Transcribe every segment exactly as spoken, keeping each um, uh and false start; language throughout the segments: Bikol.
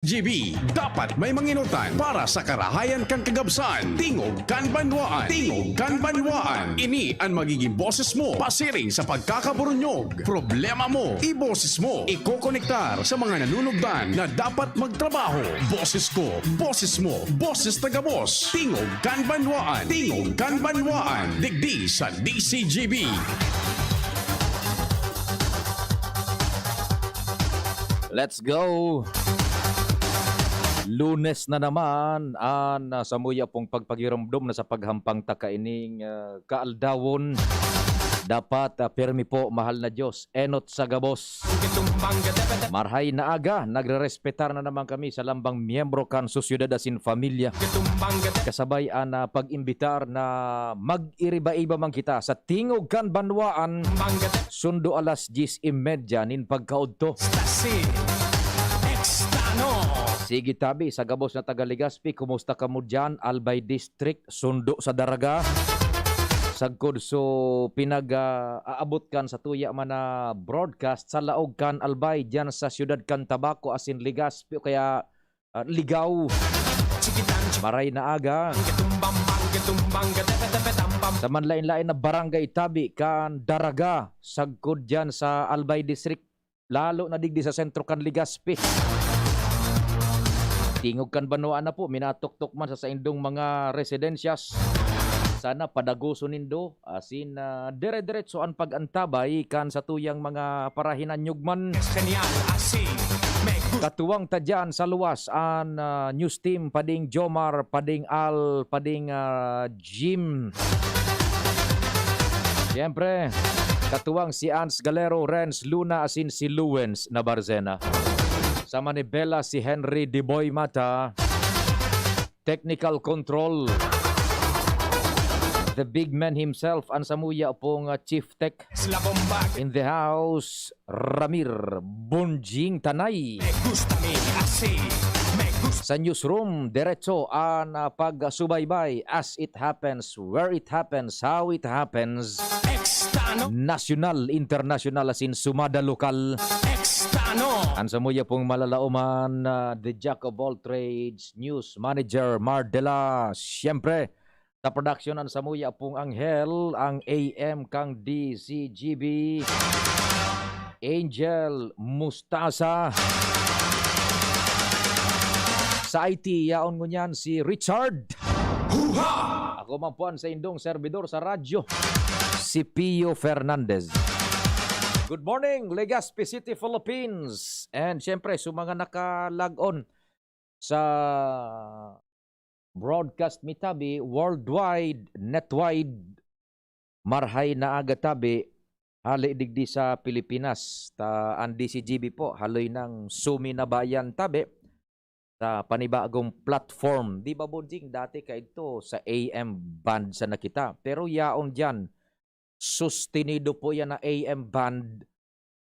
G B, dapat may manginutan para sa karahayan kan kagabsan. Tingog kan Banwaan. Tingog kan Banwaan. Ini an magiging boses mo pasiring sa pagkakaburunyog. Problema mo, iboses mo. Ikokonektar sa mga nanunugdan na dapat magtrabaho. Boses ko, boses mo, boses ta gabos. Tingog kan Banwaan. Tingog kan Banwaan. Digdi sa D C G B. Let's go! Lunes na naman an ah, samuya pong pagpagiromdom na sa paghampang ta kaining ah, kaaldawon. Dapat ah, pirmi po, mahal na Diyos, enot sa gabos. Marhay na aga, nagrerespetar na naman kami sa lambang miyembro kan sosyedad asin familia. Kasabay an ah, pag-imbitar na mag-iriba-iba man kita sa Tingog kan Banwaan, sundo alas diyes y media nin pagkaodto. Stasi Extano. Sige tabi, sa gabos na taga Legazpi, kumusta kamo diyan? Albay District, sundo sa Daraga. Sagkod so pinag-aabot kan sa tuya man na broadcast sa laog kan Albay diyan sa siyudad kan Tabaco asin Legazpi o kaya ah, Ligaw. Maray na aga. Sa manlain-lain na barangay tabi kan Daraga, sagkod diyan sa Albay District, lalo na digdi sa sentro kan Legazpi. Tingog kan banwaan na po, minatuktok man sa saindong mga residensyas. Sana padagoson nindo, asin ah, dire-diretso an pag-antabay kan satuyang mga parahinanyog man. Genial, asi, me gusta. Katuwang ta diyan sa luwas an ah, news team, pading Jomar, pading Al, pading ah, Jim. Siyempre, katuwang si Ans Galero, Renz Luna, asin si Luwens Nabarzena. Sa Manibela, si Henry Diboy Mata. Technical control. The big man himself, an samuya pong ah, Chief Tech. In the house, Ramir Bonjing Tanay. Sa newsroom, diretso an ah, pagsubaybay as it happens, where it happens, how it happens. Nasyonal, internasyonal, asin sumada lokal. An samuya pong malalaoman, ah, the jack of all trades, news manager Mardela. Siyempre, sa production an samuya pong anghel, ang A M kang D C G B, Angel Mustasa. Sa I T, yaon ngunyan si Richard. Ako man po an saindong servidor sa radyo, si Pio Fernandez. Good morning, Legazpi City, Philippines. And siyempre, sa mga naka-log on sa broadcast mi tabi, worldwide, netwide, marhay na aga tabi, hali digdi sa Pilipinas. Ta, an D C G B po, haloy nang suminabayan tabi sa panibagong platform. Di ba, Bonjing, dati kaidto sa A M band sana kita. Pero yaon diyan, sustenido po yan na A M band,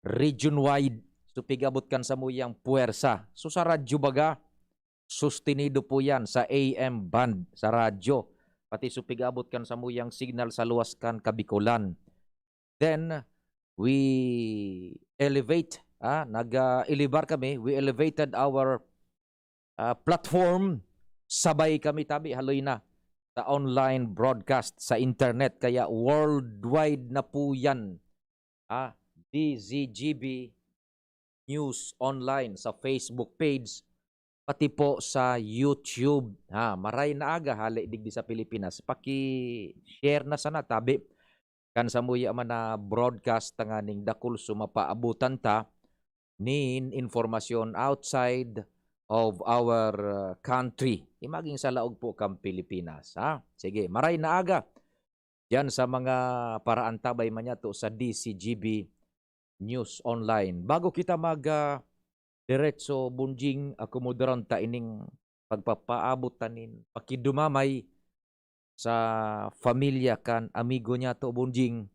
region-wide. So, pig-abot kan samuyang puwersa. So, sa radyo baga, sustenido po yan sa A M band, sa radyo. Pati so, pig-abot kan samuyang signal sa luwas kan Kabikolan. Then, we elevate, ah, nag-elevar kami, we elevated our ah, platform, sabay kami tabi haloy na sa online broadcast sa internet. Kaya worldwide na po yan. Ah, D Z G B News Online sa Facebook page, pati po sa YouTube. Ha, maray na aga hali digdi sa Pilipinas. Paki-share na sana tabi kan samuya man na broadcast tanganing dakul so mapaabutan ta nin impormasyon outside of our uh, country. Di maging sa laog po kang Pilipinas, ha? Sige, maray na aga diyan sa mga paraantabay man yato sa D C G B News Online. Bago kita mag uh, diretso, Bunjing, akomodaran ta ining pagpapaabot tanin pakidumamay sa familia kan amigo niya to, Bunjing,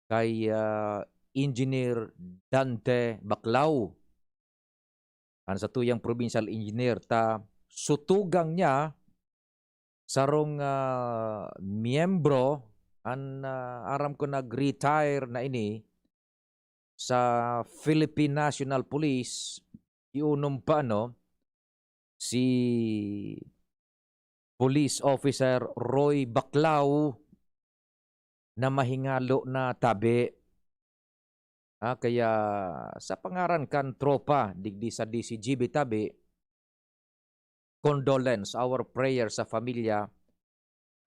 kay ah, Engineer Dante Baclao, an satuyang provincial engineer, ta sutugang niya sarong ah, miyembro an ah, aram ko nag-retire na ini sa Philippine National Police, iunom pa, no? si Police Officer Roy Baclao na mahingalo na tabi. Ah, kaya sa pangaran kan tropa digdi sa D C G B tabi, condolence, our prayer sa pamilya,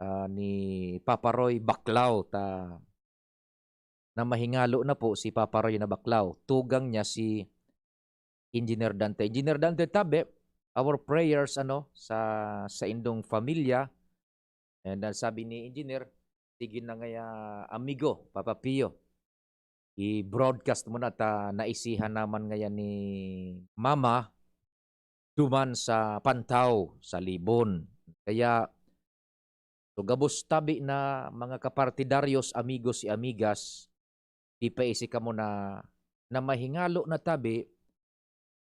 ah, ni Papa Roy Baclao ta na mahingalo na po si Papa Roy na Baclao. Tugang niya si Engineer Dante. Engineer Dante tabi, our prayers, ano, sa, sa indong pamilya. And, ah, sabi ni Engineer, sige na ngaya, amigo, Papa Pio, i-broadcast mo na ta naisihan naman ngaya ni Mama duman sa Pantaw, sa Libon. Kaya, so, gabos tabi na mga kapartidaryos, amigos y amigas, ipaisi kamo na, na mahingalo na tabi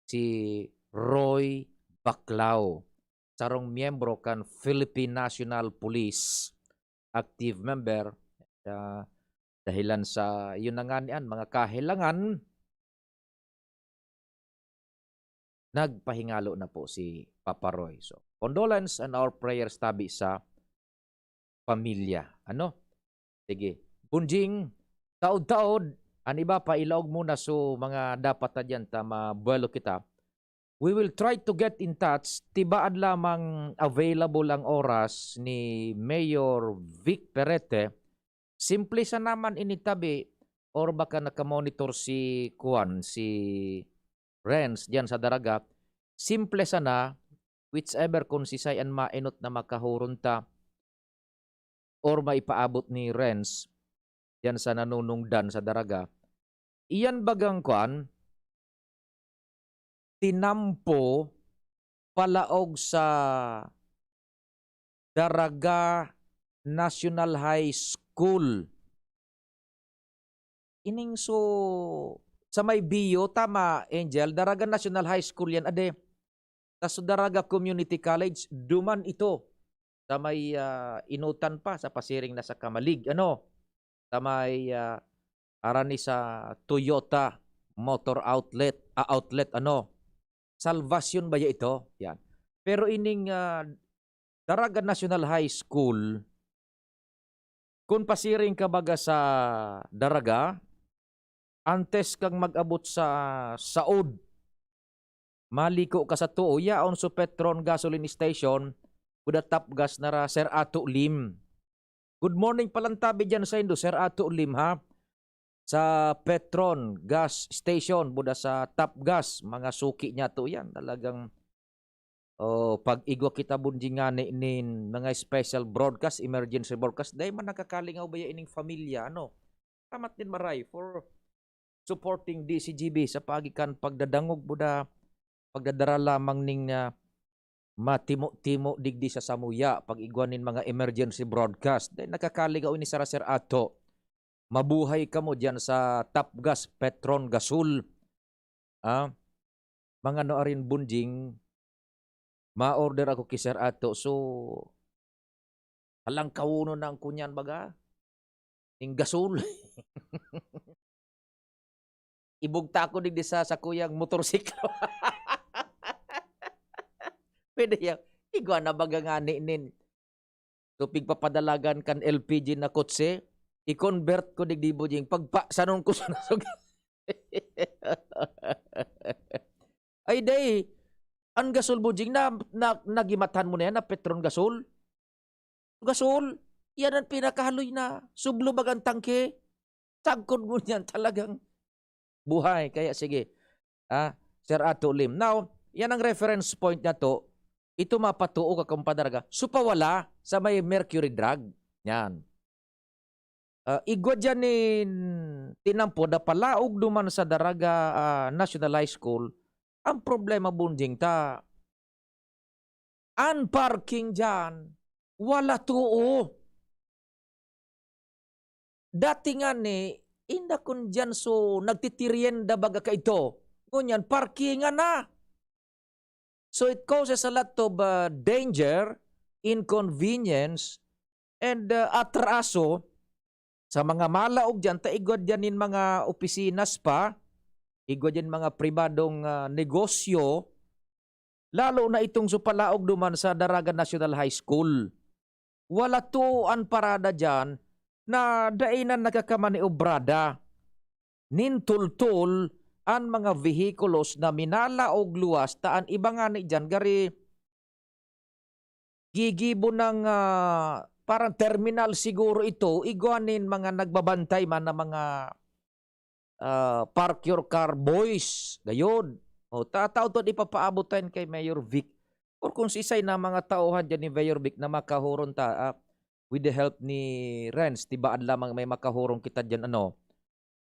si Roy Baclao, sarong miyembro kan Philippine National Police, active member, ah, dahilan sa, yun na nga ni an, mga kahelangan, nagpahingalo na po si Papa Roy. So, condolence and our prayers tabi sa pamilya. Ano? Sige. Bunjing, taod-taod, an iba pa, ilaog muna so mga dapat na diyan ta mabuelo kita. We will try to get in touch. Tibaad lamang available ang oras ni Mayor Vic Perete. Simple sana man ini tabi, or baka nakamonitor si kuan, si Renz diyan sa Daraga. Simple sana, whichever kung sisay an mainot na makahuron ta or maipaabot ni Renz diyan sa nanunungdan sa Daraga. Iyan bagang kuan, tinampo palaog sa Daraga National High School. Ining so, sa may Bio, tama, Angel, Daraga National High School yan, ade. Tas so Daraga Community College, duman ito. Sa may, ah, Inutan pa, sa pasiring na sa Camalig, ano? Sa may, ah, arani sa Toyota Motor Outlet, ah, outlet, ano? Salvacion ba ya ito? Yan. Pero ining, ah, Daraga National High School, kun pasiring ka baga sa Daraga, antes kang mag-abot sa saod, maliko ka sa tuo, yaon so Petron Gasoline Station, kuda Top Gas na ra, Sir Ato Lim. Good morning palantabi diyan sa indo, Sir Ato Lim, ha? Sa Petron Gas Station, buda sa Top Gas, mga suki niya to yan. Talagang, oh, pag igwa kita bunjing ngani nin mga special broadcast, emergency broadcast, dai man nakakalingaw baya ining familia, ano? Salamat din, Maray, for supporting D C G B sa paagi kan pagdadangog buda, pagdadara lamang ning, ah, matimo-timo digdi sa samuya, pag-igwa nin mga emergency broadcast. Dai nakakalingaw ini sa Sir Ato. Mabuhay kamo diyan sa Top Gas, Petron Gasol. Ah, mga no arin bunjing, ma-order ako ki Sir Ato. So, halangkawon na ang kunyan baga. Ning gasol. Ibugta ko digdi sa sakuyang motorsiklo. Pwede yan. Igwa na baga ngani nin. So, pigpapadalagan kan L P G na kotse, i-convert ko digdi, bunjing. Pagpa-, sanon ko sa nasog. Ay, day, ang gasol, bunjing, na, na, nagimathan mo na yan, na Petron gasol? Gasol, yan ang pinakahaloy na sublo bagang tangke. Sagkod mo niyan talagang buhay. Kaya sige, ah, Sir Ato Lim. Now, yan ang reference point na to. Ito mapatuo ka, kumpadaraga. So, pawala sa may mercury drug. Yan. Ah, igwa dyan nin tinampo na palaog duman sa Daraga, ah, National High School. Ang problema, bunjing, ta, ang parking dyan, wala too. Dati ngani, inda kun diyan so nagtitirienda baga kaidto. Ngunyan, parkingan na. So it causes a lot of, uh, danger, inconvenience, and, uh, atraso sa mga malaog diyan, ta igwa diyan nin mga opisina pa, igwa diyan mga pribadong, ah, negosyo, lalo na itong sa palaog duman sa Daraga National High School. Wala to an parada diyan na dai na nagkakamani obrada. Nin tultol an mga vehikulos na minalaog luwas ta an iba ngani diyan gari gigibo ng, ah, parang terminal siguro ito, igwa nin mga nagbabantay man na mga, ah, park your car boys, gayod. O, ta-, taon to ipapaabot tayo kay Mayor Vic. Or kung sisay na mga tauhan dyan ni Mayor Vic na makahuron ta, ah, with the help ni Renz, tibaad lamang may makahuron kita dyan, ano.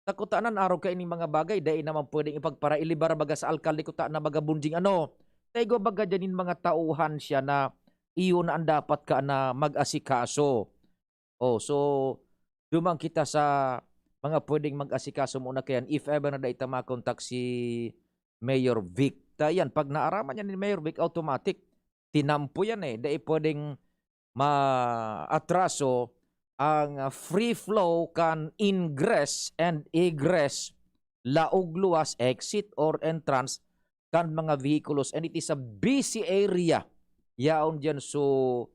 Ta kutanan arog kaining mga bagay, dai naman pwedeng ipagparailibar baga sa alkalde kuta na baga bunjing ano. Ta igwa baga diyan nin mga tauhan siya na iyo na an dapat ka na mag-asikaso. Oh, so duman kita sa mga pwedeng mag-asikaso muna kayan if ever na dai ta makontak si Mayor Vic. Ta yan, pag naaraman yan ni Mayor Vic, automatic, tinampo yan eh. Dai pwedeng maatraso ang, ah, free flow kan ingress and egress, laog luwas, exit or entrance kan mga vehikulos. And it is a busy area. Yaon diyan so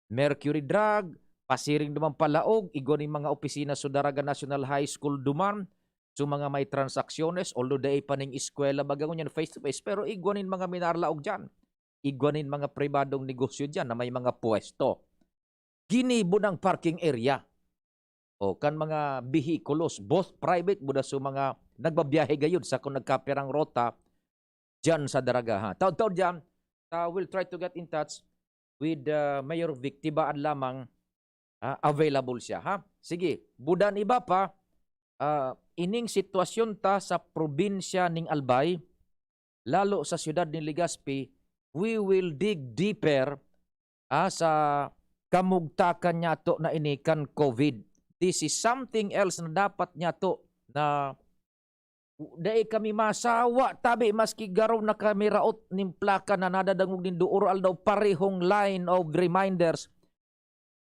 Mercury Drug, pasiring duman palaog, igwa nin mga opisina so Daraga National High School duman, so mga may transaksyonnes, although dai pa ning eskwela baga ngunyan face to face, pero igwa nin mga minarlaog diyan. Igwa nin mga pribadong negosyo diyan na may mga pwesto. Ginibo ng parking area. O, kan mga vehikulos, both private, buda so mga nagbabiyahe gayud sa kung nagkapirang rota diyan sa Daraga, ha. Taod-taod diyan, ta, we'll try to get in touch with, uh, Mayor Vic, tibaad lamang, ah, available siya, ha. Sige, budan iba pa, ah, ining sitwasyon ta sa probinsya ning Albay, lalo sa siyudad nin Legazpi, we will dig deeper, ah, sa kamugtakan niyato na ini kan COVID. This is something else na dapat niyato na dai kami masawa, tabi maski garo na kami raot nin plaka na nadadangog nindo oro-aldaw, parehong line of reminders.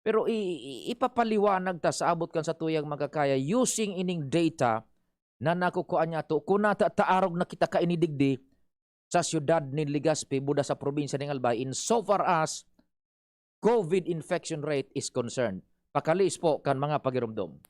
Pero i-, i-, ipapaliwanag ta sa abot kan satuyang makakaya using ining data na nakukuha niyato, kun nata ta arog na kita kaini digdi sa siyudad nin Legazpi, buda sa probinsya nin Albay, in so far as COVID infection rate is concerned. Pakalihis po kan mga pagiromdom.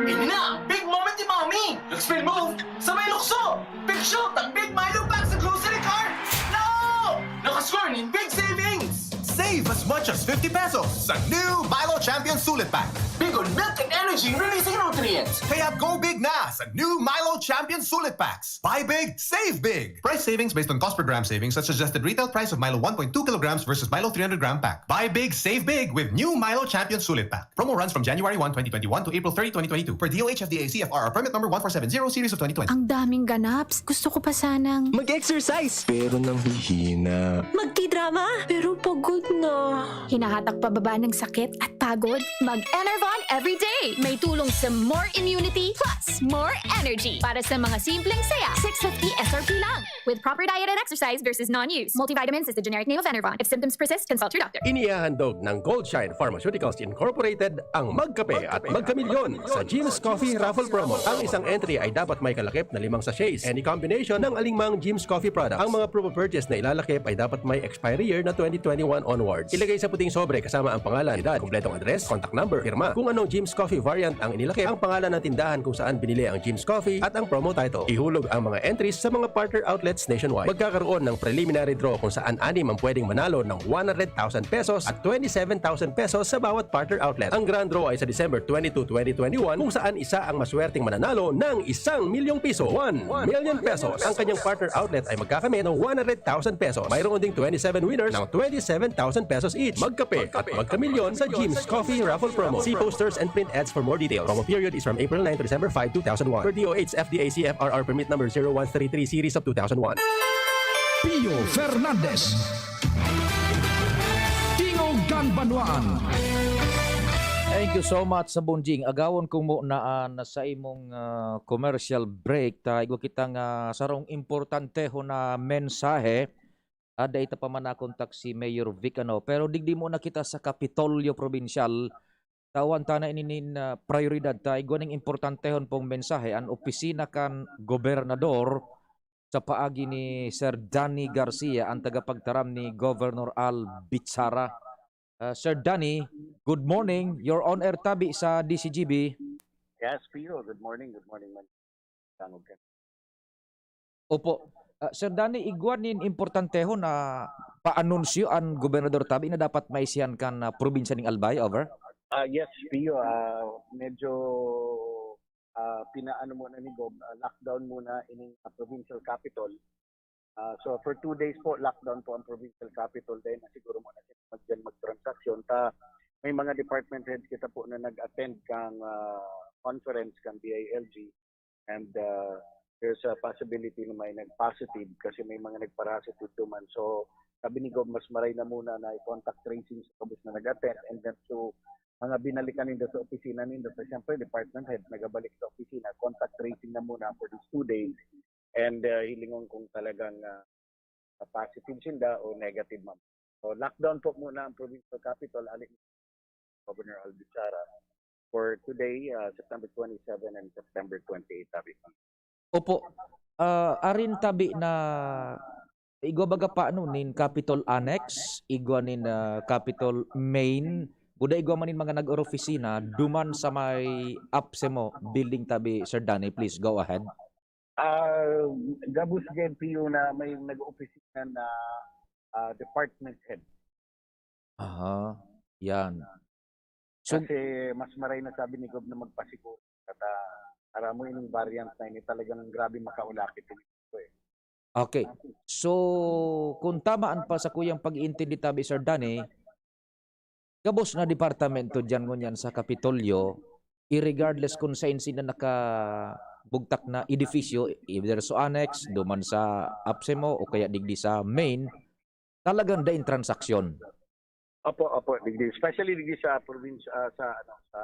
Ini na ang big moment ni Mommy! Nag-spin move sa may lukso! Big shot ang Big Milo Pack sa grocery cart! No! Nakascore nin big savings! Save as much as fifty pesos sa new Milo Champion Sulit Pack. Big on milk and energy releasing nutrients! Kaya go big na sa new Milo Champion Sulit Packs. Buy big, save big! Price savings based on cost per gram savings at suggested retail price of Milo one point two kilograms versus Milo three hundred gram pack. Buy big, save big with new Milo Champion Sulit Pack. Promo runs from January one, twenty twenty-one to April thirty, twenty twenty-two, per D O H F D A C F R R permit number one four seven zero series of twenty twenty. Ang daming ganaps. Gusto ko pa sanang Mag-exercise! Pero nanghihina. Magtidrama! Pero pagod na. Hinahatak pababa ng sakit at pagod? Mag-Enervon everyday! May tulong sa more immunity plus more energy. Para sa mga simpleng saya, six fifty S R P lang. With proper diet and exercise versus non-use. Multivitamins is the generic name of Enervon. If symptoms persist, consult your doctor. Inihahandog ng Goldshine Pharmaceuticals Incorporated ang Magkape at Magkamilyon sa Jim's Coffee Raffle Promo. Ang isang entry ay dapat may kalakip na limang sachets. Any combination ng alingmang Jim's Coffee product. Ang mga promo purchase na ilalakip ay dapat may expiry year na twenty twenty-one onwards. Ilagay sa puting sobre kasama ang pangalan, edad, kompletong address, contact number, pirma. Kung anong Jim's Coffee variant ang inilakip, ang pangalan ng tindahan kung saan binili ang Jim's Coffee at ang promo title. Ihulog ang mga entries sa mga partner outlets nationwide. Magkakaroon ng preliminary draw kung saan anim ang pwedeng manalo ng one hundred thousand pesos at twenty-seven thousand pesos sa bawat partner outlet. Ang grand draw ay sa December twenty-two, twenty twenty-one, kung saan isa ang maswerteng mananalo ng isang milyong piso, one million pesos. Ang kanyang partner outlet ay magkakamit ng one hundred thousand pesos. Mayroon ding twenty-seven winners ng twenty-seven thousand pesos each. Magkape at magkamilyon sa Jim's Coffee Raffle Promo. See posters and print ads for more details. Promo period is from April nine to December five, two thousand one. Per D O H F D A C F R R permit number zero one three three series of two thousand one. Pio Fernandez. Tingog kan Banwaan. Thank you so much sa Bunjing. Agawon ko muna an sa imong, ah, commercial break. Ta igwa kita nga sarong importanteho na mensahe. Ah, dai ta pa man nakontak si Mayor Vic, ano. Pero digdi muna kita sa Kapitolyo Probinsyal. Tawan ta na ini nin, ah, prayoridad ta. Igwa ning importantehon pong mensahe. An opisina kan gobernador sa paagi ni Sir Danny Garcia, ang tagapagtaram ni Governor Al Bichara. Ah, Sir Danny, good morning. You're on air tabi sa D C G B. Yes, Pio. Good morning. Good morning, man. Tangog ka. Opo. Ah, Sir Danny, igwa nin importanteho na paanunsyo an gobernador tabi na dapat maisihan kan ah, probinsya ning Albay, over? Ah, yes, Pio. Ah, medyo ah, pinaano muna ni Gob, ah, lockdown muna ining ah, provincial capital. Ah, so for two days po, lockdown po ang provincial capital dahil na siguro muna sila mag, dyan magtransaksyon. Ta, may mga department heads kita po na nag-attend kang ah, conference kang D I L G and ah, there's a possibility na may nag-positive kasi may mga nagpa-positive duman. So sabi ni Gob, mas maray na muna na i-contact tracing sa kabus na nag-attend and then to mga binalikan ninda sa opisina ninda. So siyempre, department head, nagabalik sa opisina, contact tracing na muna for these two days. And ah, hilingon kung talagang ah, positive sinda o negative man. So lockdown po muna ang provincial capital, ali ni Governor Al Bichara, for today, ah, September twenty-seven and September twenty-eight, sabi ko. Opo. Ah, arin tabi na igwa baga pa ano nin Capitol Annex, igwa nin ah, Capitol Main, buda igwa man nin mga nag-opisina duman sa may APSEMO building tabi, Sir Danny, please go ahead. Ah, gabos din, Pio, na may nag-opisina na ah, department head. Aha, yan. So, Kasi mas maray na sabi ni Gob na magpasiguro. At ah, aram mo, yung variant na ini talagang grabe makaulakit. Ito eh. Okay. So, kung tama ang pa sa kuyang pag-iintindi tabi, Sir Danny, gabos na departamento diyan ngunyan sa Kapitolyo, irregardless kung sain sila nakabugtak na edifisyo, either sa annex, duman sa APSEMO o kaya digdi sa main, talagang daing transaksyon. Opo, opo, digdi. Especially digdi sa province, ah, sa ano, sa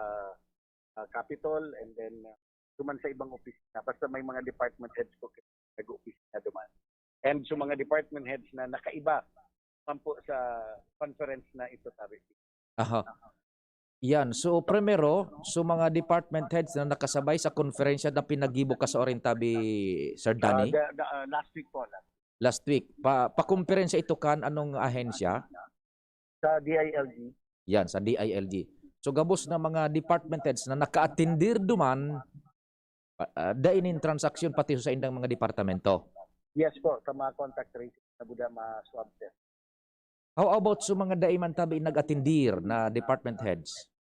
ah, Capitol, and then ah, duman sa ibang opisina. Basta may mga department heads po nag-opisina duman. And sa mga department heads na nakaiba man po sa conference na ito, sabi. Aha. Yan. So, primero, so mga department heads na nakasabay sa konferensya na pinaggibo ka sa Orintabi, Sir Ah, Danny, the- the- ah, last week po, last, last week, pa pakomperensya ito kan anong ahensya? Sa D I L G. Yan, sa D I L G. So, gabos na mga department heads na nakaatindir duman, pa- ah, dai nin transaksyon pati sa indang mga departamento. Yes po, sa mga contact tracing na buda ma-swab test. How about sa mga dai man tabi nag-atindir na department heads?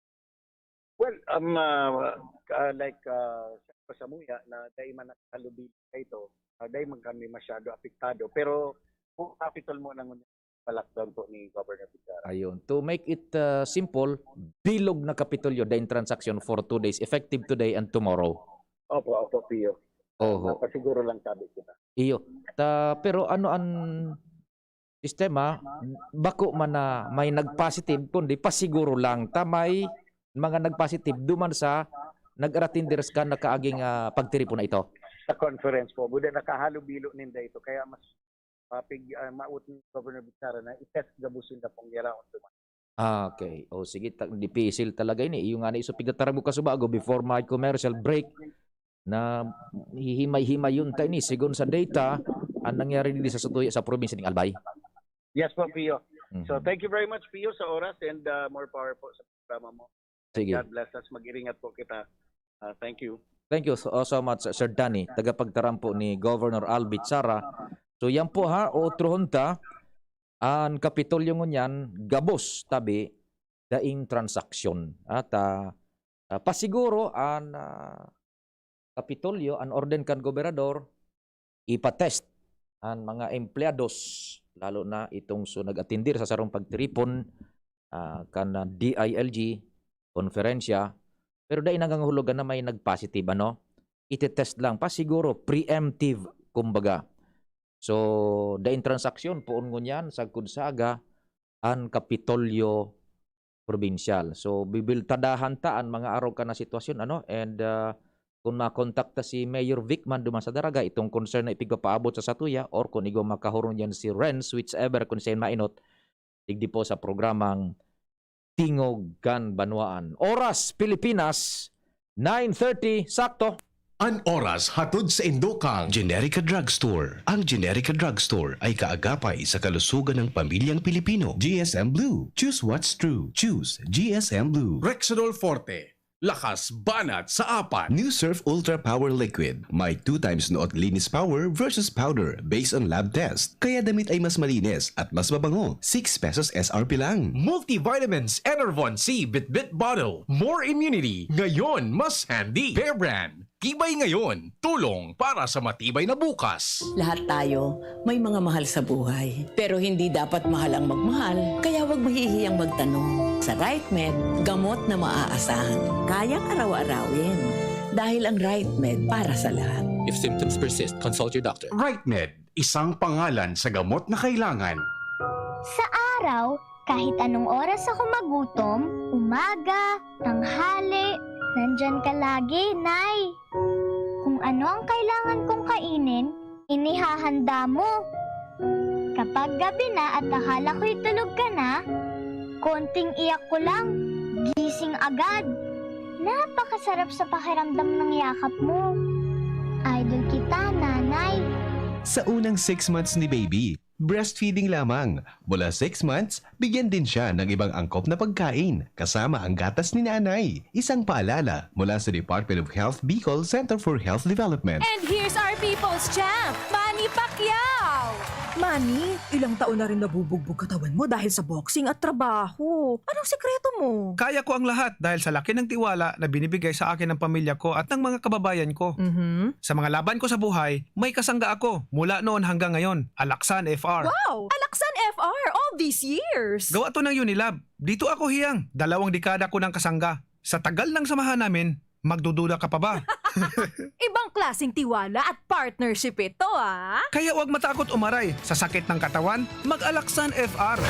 Well, um, ah, ah, like uh, sa Samuya na dai man nakahalubilo sa ito, ah, dai man kami masyado apektado. Pero kung capital mo nang pa-lockdown po ni Governor Bichara. Ayun. To make it uh, simple, bilog na Kapitolyo, daing transaksyon for two days, effective today and tomorrow. Opo, opo, Pio. Oho. Pasiguro lang sabi kita. Iyo. Ta, pero ano ang sistema? Bako man na may nag-positive, kundi pasiguro lang ta may mga nag-positive duman sa nag-aratinders ka nakaaging ah, pagtiripon na ito. Sa conference po, buda nakahalubilo ninda ito. Kaya mas mapig, ah, maot ni Governor Bichara na i-test gabos yung napong yaraon duman. Ah, okay. O sige, ta- dipisil talaga ini. Iyo nga na iso pigtatarang ko kasubago before my commercial break na hihimay-himayon ta ini sigon sa data ang nangyari dito sa Satuya sa probinsya ng Albay. Yes po, Pio. Mhm. So thank you very much, Pio, sa oras and uh, more power po sa programa mo. Sige. God bless us. Mag-iringat po kita. Uh, thank you. Thank you so, so much, Sir Danny, tagapagtaram po ni Governor Al Bichara. So yan po ha, otrohon ta, ang Kapitolyo ngunyan, gabos tabi, daing transaksyon. At ah, ah, pasiguro ang ah, Kapitolyo, ang orden kan gobernador, ipatest ang mga empleados, lalo na itong so nag-atindir sa sarong pagtiripon ah, kan ah, D I L G, konferensya, pero dai nangangahulugan na may nag-positive, ano? Iti-test lang, pa siguro preemptive, kumbaga. So, daing transaksyon, poon ngunyan, sagkod sa aga, ang Kapitolyo Probinsyal. So, bibiltadahan ta ang mga arog ka na sitwasyon, ano? And ah, kung makontakta si Mayor Vic man duman sa Daraga, itong concern na ipigpapaabot sa satuya, or kung igwa makahurong diyan si Renz, whichever, kung siya mainot, digdi po sa programang Tingog kan Banwaan. Oras, Pilipinas, nine thirty, sakto. An oras hatod sa indokang Generica Drugstore. Ang Generica Drugstore ay kaagapay sa kalusugan ng pamilyang Pilipino. G S M Blue. Choose what's true. Choose G S M Blue. Rexidol Forte. Lakas banat sa apat. New Surf Ultra Power Liquid. May two times not linis power versus powder based on lab test. Kaya damit ay mas malinis at mas mabango. Six pesos S R P lang. Multivitamins Enervon C Bitbit Bottle. More immunity. Ngayon, mas handy. Bear Brand. Tibay ngayon. Tulong para sa matibay na bukas. Lahat tayo may mga mahal sa buhay. Pero hindi dapat mahal ang magmahal, kaya huwag mahihiyang magtanong. Sa RightMed, gamot na maaasahan. Kayang araw-arawin. Dahil ang RightMed para sa lahat. If symptoms persist, consult your doctor. RightMed, isang pangalan sa gamot na kailangan. Sa araw, kahit anong oras ako magutom, umaga, tanghali, nandyan ka lagi, Nay. Kung ano ang kailangan kong kainin, inihahanda mo. Kapag gabi na at akala ko'y tulog ka na, konting iyak ko lang, gising agad. Napakasarap sa pakiramdam ng yakap mo. Idol kita, Nanay. Sa unang six months ni baby, breastfeeding lamang. Mula six months, bigyan din siya ng ibang angkop na pagkain, kasama ang gatas ni nanay. Isang paalala mula sa Department of Health Bicol Center for Health Development. And here's our people's champ, Manny Pacquiao! Manny, ilang taon na rin nabubugbog katawan mo dahil sa boxing at trabaho. Anong sikreto mo? Kaya ko ang lahat dahil sa laki ng tiwala na binibigay sa akin ng pamilya ko at ng mga kababayan ko. Mhm. Sa mga laban ko sa buhay, may kasangga ako mula noon hanggang ngayon, Alaksan F R. Wow! Alaksan F R all these years! Gawa to ng Unilab. Dito ako hiyang, dalawang dekada ko ng kasangga. Sa tagal ng samahan namin, magdududa ka pa ba? Ibang klaseng tiwala at partnership ito, ah! Kaya huwag matakot umaray sa sakit ng katawan, mag-Alaksan F R.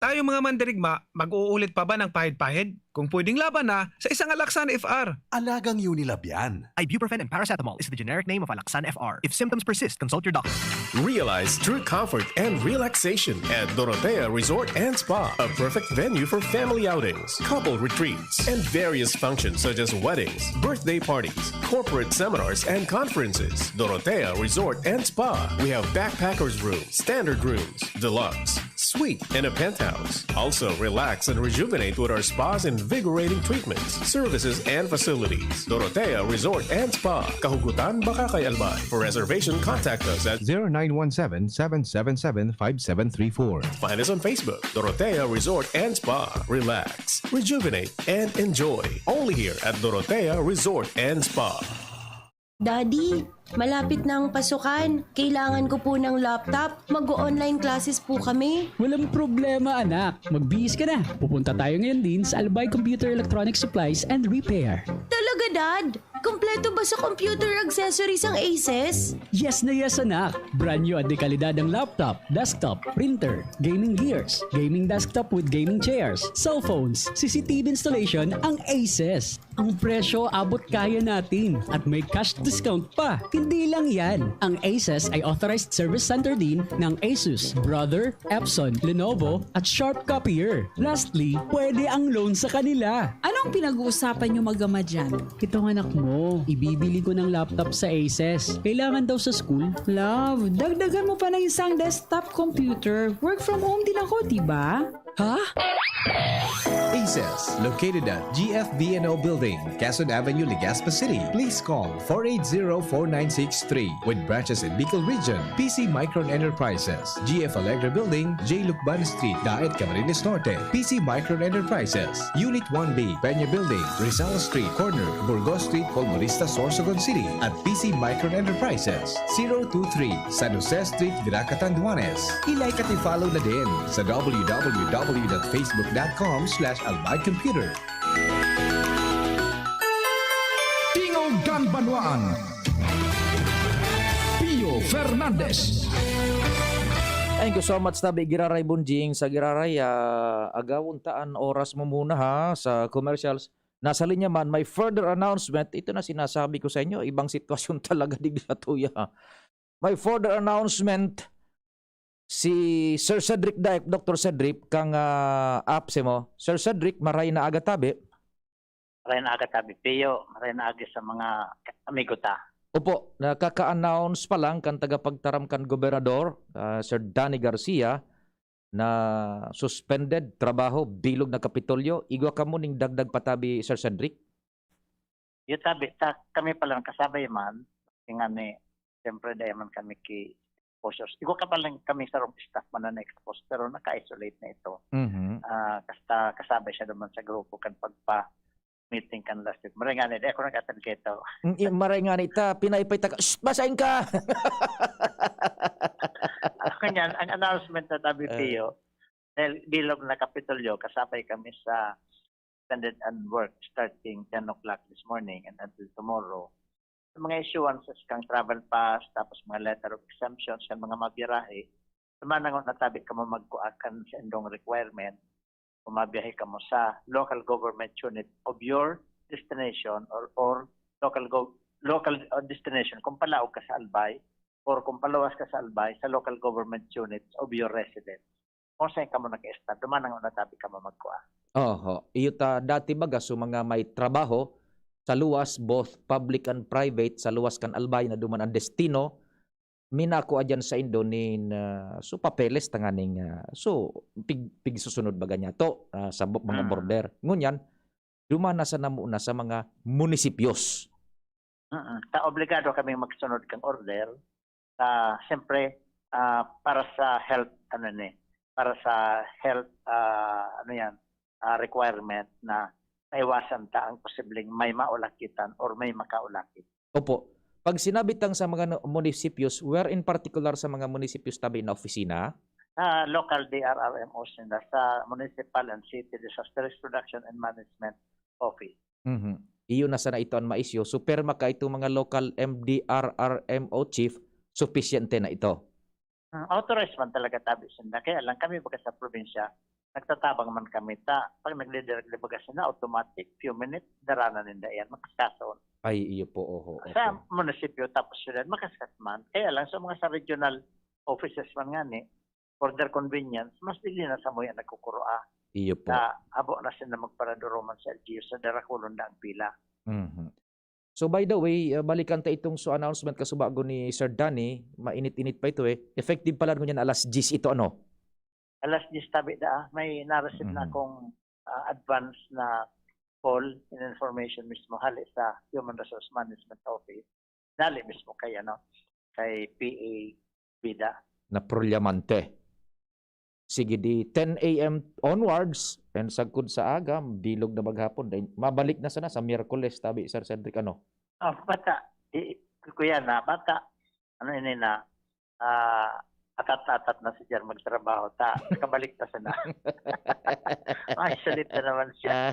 Tayong mga mandirigma, mag-uulit pa ba ng pahid-pahid? Kung pwedeng laban na, sa isang Alaksan F R. Alagang Unilab yan. Ibuprofen and paracetamol is the generic name of Alaxan F R. If symptoms persist, consult your doctor. Realize true comfort and relaxation at Dorotea Resort and Spa, a perfect venue for family outings, couple retreats, and various functions such as weddings, birthday parties, corporate seminars, and conferences. Dorotea Resort and Spa. We have backpackers room, standard rooms, deluxe, suite, and a penthouse. Also, relax and rejuvenate with our spa's invigorating treatments, services, and facilities. Dorotea Resort and Spa. Kahugutan baka kay Albay. For reservation, contact us at zero nine one seven, seven seven seven, five seven three four. Find us on Facebook, Dorotea Resort and Spa. Relax, rejuvenate, and enjoy. Only here at Dorotea Resort and Spa. Daddy, malapit na ang pasukan. Kailangan ko po ng laptop. Mag-online classes po kami. Walang problema, anak. Magbihis ka na. Pupunta tayo ngayon din sa Albay Computer Electronic Supplies and Repair. Talaga, Dad? Kompleto ba sa computer accessories ang Aces? Yes na yes, anak. Brand new at dekalidad ang laptop, desktop, printer, gaming gears, gaming desktop with gaming chairs, cellphones, C C T V installation ang Aces. Ang presyo, abot kaya natin at may cash discount pa. Hindi lang yan. Ang Aces ay authorized service center din ng Asus, Brother, Epson, Lenovo, at Sharp Copier. Lastly, pwede ang loan sa kanila. Anong pinag-uusapan niyo mag-ama dyan? Itong anak mo, ibibili ko ng laptop sa Aces. Kailangan daw sa school. Love, dagdagan mo pa ng isang desktop computer. Work from home din ako, di ba? Ha? Aces, located at G F B N O Building, Quezon Avenue, Legazpi City. Please call four eight zero, four nine six three. With branches in Bicol Region, P C Micron Enterprises, G F Alegre Building, J Lucban Street, Daet, Camarines Norte. P C Micron Enterprises, Unit one B, Peña Building, Rizal Street, corner, Burgos Street, Colmonista, Sorsogon City. At P C Micron Enterprises, zero two three, San Jose Street, Virac, Catanduanes. I-like at i-follow na din sa w w w dot facebook dot com slash albay computer. Tingog kan Banwaan, Pio Fernandez. Thank you so much, tabi Giraray Bunjing sa Giraray. Ah, agawon ta an oras mo muna, ha, sa commercials. Nasa linya man, may further announcement. Ito na sinasabi ko sa inyo, ibang sitwasyon talaga digdi sa tuya, ha. May further announcement si Sir Cedric Dyke, Doctor Cedric, kang, ah, apse mo. Sir Cedric, maray na aga, tabi. Maray na aga, Tabi Pio. Maray na aga sa mga amigo ta. Opo, nakaka-announce pa lang kan tagapagtaram kan gobernador, ah, Sir Danny Garcia, na suspended trabaho, bilog na Kapitolyo. Igwa kamo ning dagdag pa, Tabi, Sir Cedric? Iyo, Tabi, ta, kami pa lang kasabay man. Kasi nga ni, siyempre, dahil man kami ki-exposures. Igwa ka pa lang kami sa room staff man na na-expose, pero naka-isolate na ito. Mhm. Ah, kasta kasabay siya naman sa grupo kan pagpa-meeting kan last week. Maray nga ni, di ako nag-attend kaito. Mm, i-, maray nga ni, ta, pinaypay ta ka, "Shh, basahin ka!" Ako niyan, ang announcement na, Tabi Eh. Pio, dahil bilog na Kapitolyo, kasabay kami sa extended and work starting ten o'clock this morning and until tomorrow. Sa mga issuances kang travel pass, tapos mga letter of exemptions, kan mga mabirahe, sa manangon na, Tabi, kamo magkuha kan sa indong requirement, kung mabiyahe kamo sa local government unit of your destination or, or local gov-, local, uh, destination, kung palaog ka sa Albay or kung paluwas ka sa Albay, sa local government units of your residence. Kung saan kamo nag-estar, duman ang natabi kamo magkuha. Oho. Iyo ta, dati baga, so mga may trabaho sa luwas, both public and private, sa luwas kan Albay na duman ang destino, minakua diyan sa indo nin, ah, so papeles tanganing, ah, so pig-, pigsusunod baga niya to, ah, sa bo-, mga Mm. border. Ngunyan, duman na sana muna sa mga munisipyos. Mm. Ta obligado kaming magsunod kang order. Ta, siyempre, ah, para sa health, ano ni, para sa health, ah, ano yan, ah, requirement na maiwasan ta ang posibleng may maulakitan or may makaulakit. Opo. Pag sinabi tang sa mga no-, munisipyos, where in particular sa mga munisipyos tabi na opisina? Sa local D R R M Os nila, sa Municipal and City Disaster Risk Reduction and Management Office. Mhm. Iyo na sana ito an maisyo. So, perma ka itong mga local M D R R M O chief, supisyente na ito. Hmm, authorized man talaga tabi sinda. Kaya lang kami baga sa probinsya, nagtatabang man kami ta. Pag nagdidirect baga sila, automatic, few minutes, dara na ninda yan, makaskas on. Ay, iyo po, oho, Sa opo. munisipyo, tapos syudad, makaskas man. Kaya lang, sa mga sa regional offices man nga ni, for their convenience, mas digdi na sa muya nagkukuro, ah. Iyo po. Sa abo na sila magparaduroman sa L G U, sa darakulon na ang pila. Mhm. So, by the way, ah, balikan ta itong so announcement kasubago ni Sir Danny, mainit-init pa ito eh. Effective pala ngunyan alas diyes ito, ano? Alas diyes tabi da, ah. May na-receive na Mhm. akong, ah, advance na call and information mismo hali sa Human Resource Management Office. Dali mismo kay, ano, kay P A Bida. Na Prolyamante. Sige, di ten A M onwards, and sagkod sa aga, bilog na maghapon. Dahil mabalik na sana sa Miyerkules, tabi, Sir Cedric, ano? Ah, bata. Di, kuya na, bata. Ano ini na, ah, atat-atat na si Jer magtrabaho. Ta, nakabalik na sana. Ay, salit na naman siya.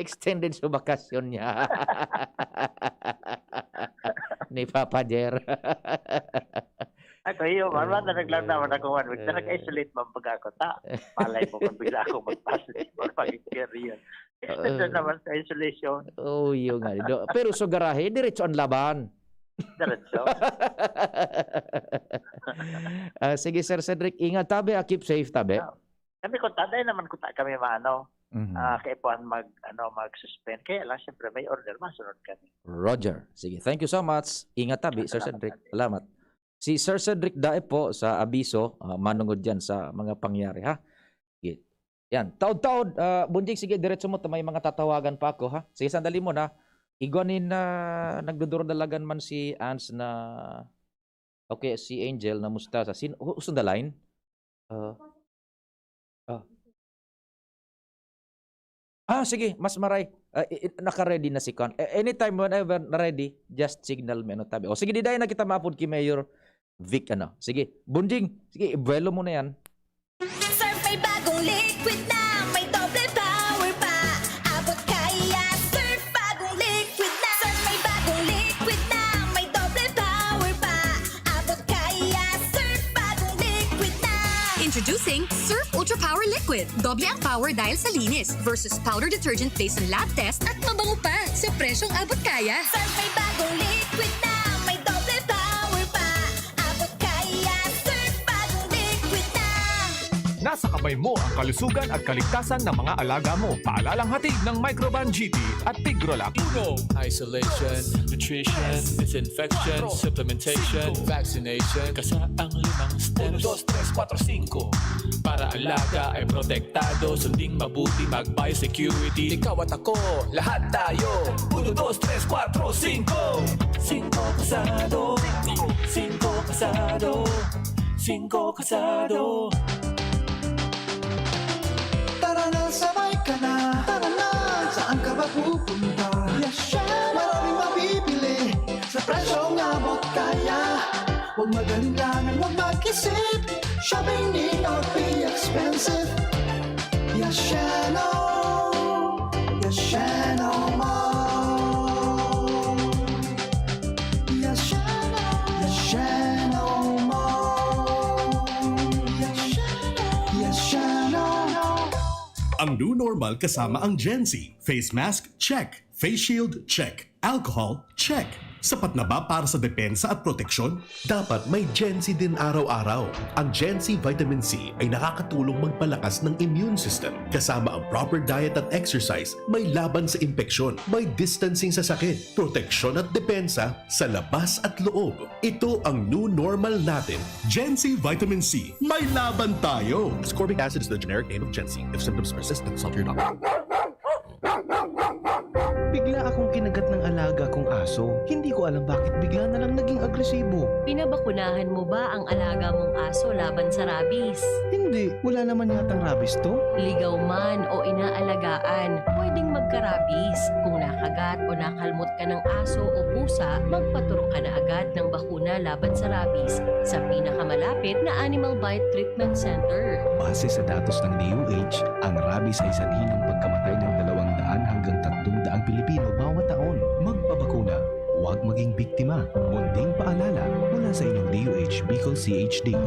Extended sa bakasyon niya. Ni Papa Jer. Ako, iyo, man, man, na naglaom naman ako, one week. Na Eh. nag-isolate man pag ako, ta. Malay mo kung bigla akong mag-positive or mag-carrier. Extended Oo. naman sa isolation. Oo, iyo nga, do. Pero sa garahe, diretso ang laban. Diretso. Ah, sige, Sir Cedric, ingat tabi, ah, keep safe tabi. Ah, sabi ko, taday naman ko ta kami maano, Mhm. ah, kaipuhan mag, ano, mag-suspend. Kaya lang, siyempre, may order, masunod kami. Roger. Sige, thank you so much. Ingat tabi, Sir Salamat, Cedric. tabi. Salamat. Si Sir Cedric Dae po sa abiso, ah, manungod dyan sa mga pangyari, ha? Sige. Yan. Taod-taod, ah, Bunjing, sige, diretso mo. Ta-, may mga tatawagan pa ako, ha? Sige, sandali muna. Igwa nin, ah, nagduduro dalagan man si Ans na, okay, si Angel na musta sa sin-, who's on the line? Ah. Ah. Ah, sige, mas maray. Ah, i-, i-, naka-ready na si Con. A-, anytime, whenever na ready, just signal me, ano, tabi. O, sige, di dahil na kita maapod ki Mayor Vic, ano. Sige, Bunjing, sige, ibuelo mo na yan. Surf may bagong liquid na, may doble power pa. Abot kaya, Surf bagong liquid na. Surf may bagong liquid na, may doble power pa. Abot kaya, Surf bagong liquid na. Introducing Surf Ultra Power Liquid. Doble ang power dahil sa linis versus powder detergent based on lab test at mabango pa sa presyong abot kaya. Surf may bagong liquid na, may doble power pa. Abot kaya, Surf bagong liquid na. Nasa kamay mo ang kalusugan at kaligtasan ng mga alaga mo. Paalalang hatid ng Microban G T at Tigrolac. Uno, isolation, nutrition, disinfection, supplementation, vaccination, kasaang limang steps. Uno, dos, tres, kuwatro, singko. Para alaga ay protektado, sunding mabuti, mag-biosecurity. Ikaw at ako, lahat tayo. Uno, dos, tres, kuwatro, singko. Singko kasado. Singko kasado. Singko kasado. Tara na, sabay ka na. Tara na, saan ka ba pupunta? Yasha! Maraming mabibili sa presyong abot kaya. Huwag mag-alinlangan, huwag mag-isip. Shopping need not be expensive. Yashano! Yashano Mall! Yashano! Yashano Mall! Yashano! Yashano! Ang new normal kasama ang Gen Z. Face mask, check. Face shield, check. Alcohol, check. Sapat na ba para sa depensa at proteksyon? Dapat may Gen Z din araw-araw. Ang Gen Z Vitamin C ay nakakatulong magpalakas ng immune system. Kasama ang proper diet at exercise, may laban sa impeksyon, may distancing sa sakit, proteksyon at depensa sa labas at loob. Ito ang new normal natin. Gen Z Vitamin C, may laban tayo! Ascorbic acid is the generic name of Gen Z. If symptoms persist, consult your doctor. Bigla akong kinagat ng alaga kong aso. Hindi ko alam bakit bigla na lang naging agresibo. Pinabakunahan mo ba ang alaga mong aso laban sa rabies? Hindi. Wala naman yatang rabies to. Ligaw man o inaalagaan, pwedeng magka-rabies. Kung nakagat o nakalmot ka ng aso o pusa, magpaturok ka na agad ng bakuna laban sa rabies sa pinakamalapit na Animal Bite Treatment Center. Base sa datos ng D O H, ang rabies ay sanhi ng pagkamatay ng dalawang daan hanggang tatlong daang Pilipino bawat taon. Magpabakuna, huwag maging biktima. Munting paalala mula sa inyong D O H Bicol C H D.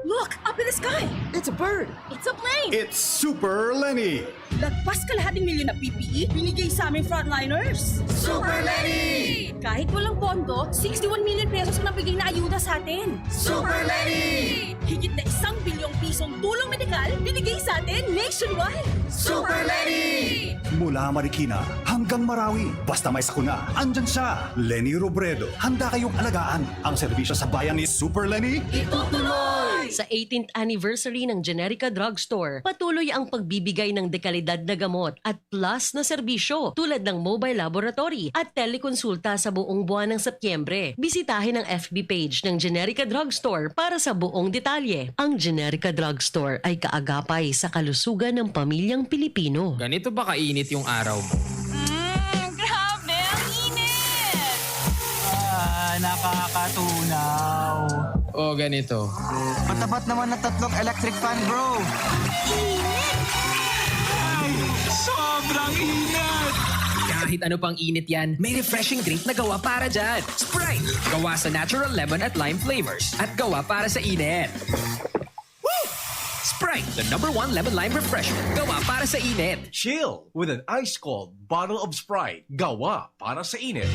Look! Up in the sky! It's a bird! It's a plane! It's Super Lenny! Lagpas kalahati milyon na P P E, binigay sa aming frontliners. Super Lenny! Kahit walang pondo, sixty-one million pesos ang nabigay na ayuda sa atin. Super Lenny! Higit na isang bilyong pisong tulong medikal binigay sa atin nationwide. Super Lenny! Mula Marikina hanggang Marawi, basta may sakuna, andyan siya. Lenny Robredo, handa kayong alagaan. Ang serbisyo sa bayan ni Super Lenny. Itutuloy! Sa eighteenth anniversary ng Generica Drugstore, patuloy ang pagbibigay ng dekalidad na gamot at plus na serbisyo tulad ng mobile laboratory at telekonsulta sa buong buwan ng Setyembre. Bisitahin ang F B page ng Generica Drugstore para sa buong detalye. Ang Generica Drugstore ay kaagapay sa kalusugan ng pamilyang Pilipino. Ganito ba kainit yung araw mo? Mm, grabe, ang init! Ah, nakakatunaw. O, ganito. Patapat naman na tatlong electric fan, bro. Ay, sobrang init! Kahit ano pang init yan, may refreshing drink na gawa para dyan. Sprite! Gawa sa natural lemon at lime flavors at gawa para sa init. Woo! Sprite, the number one lemon lime refreshment. Gawa para sa init. Chill with an ice cold bottle of Sprite. Gawa para sa init.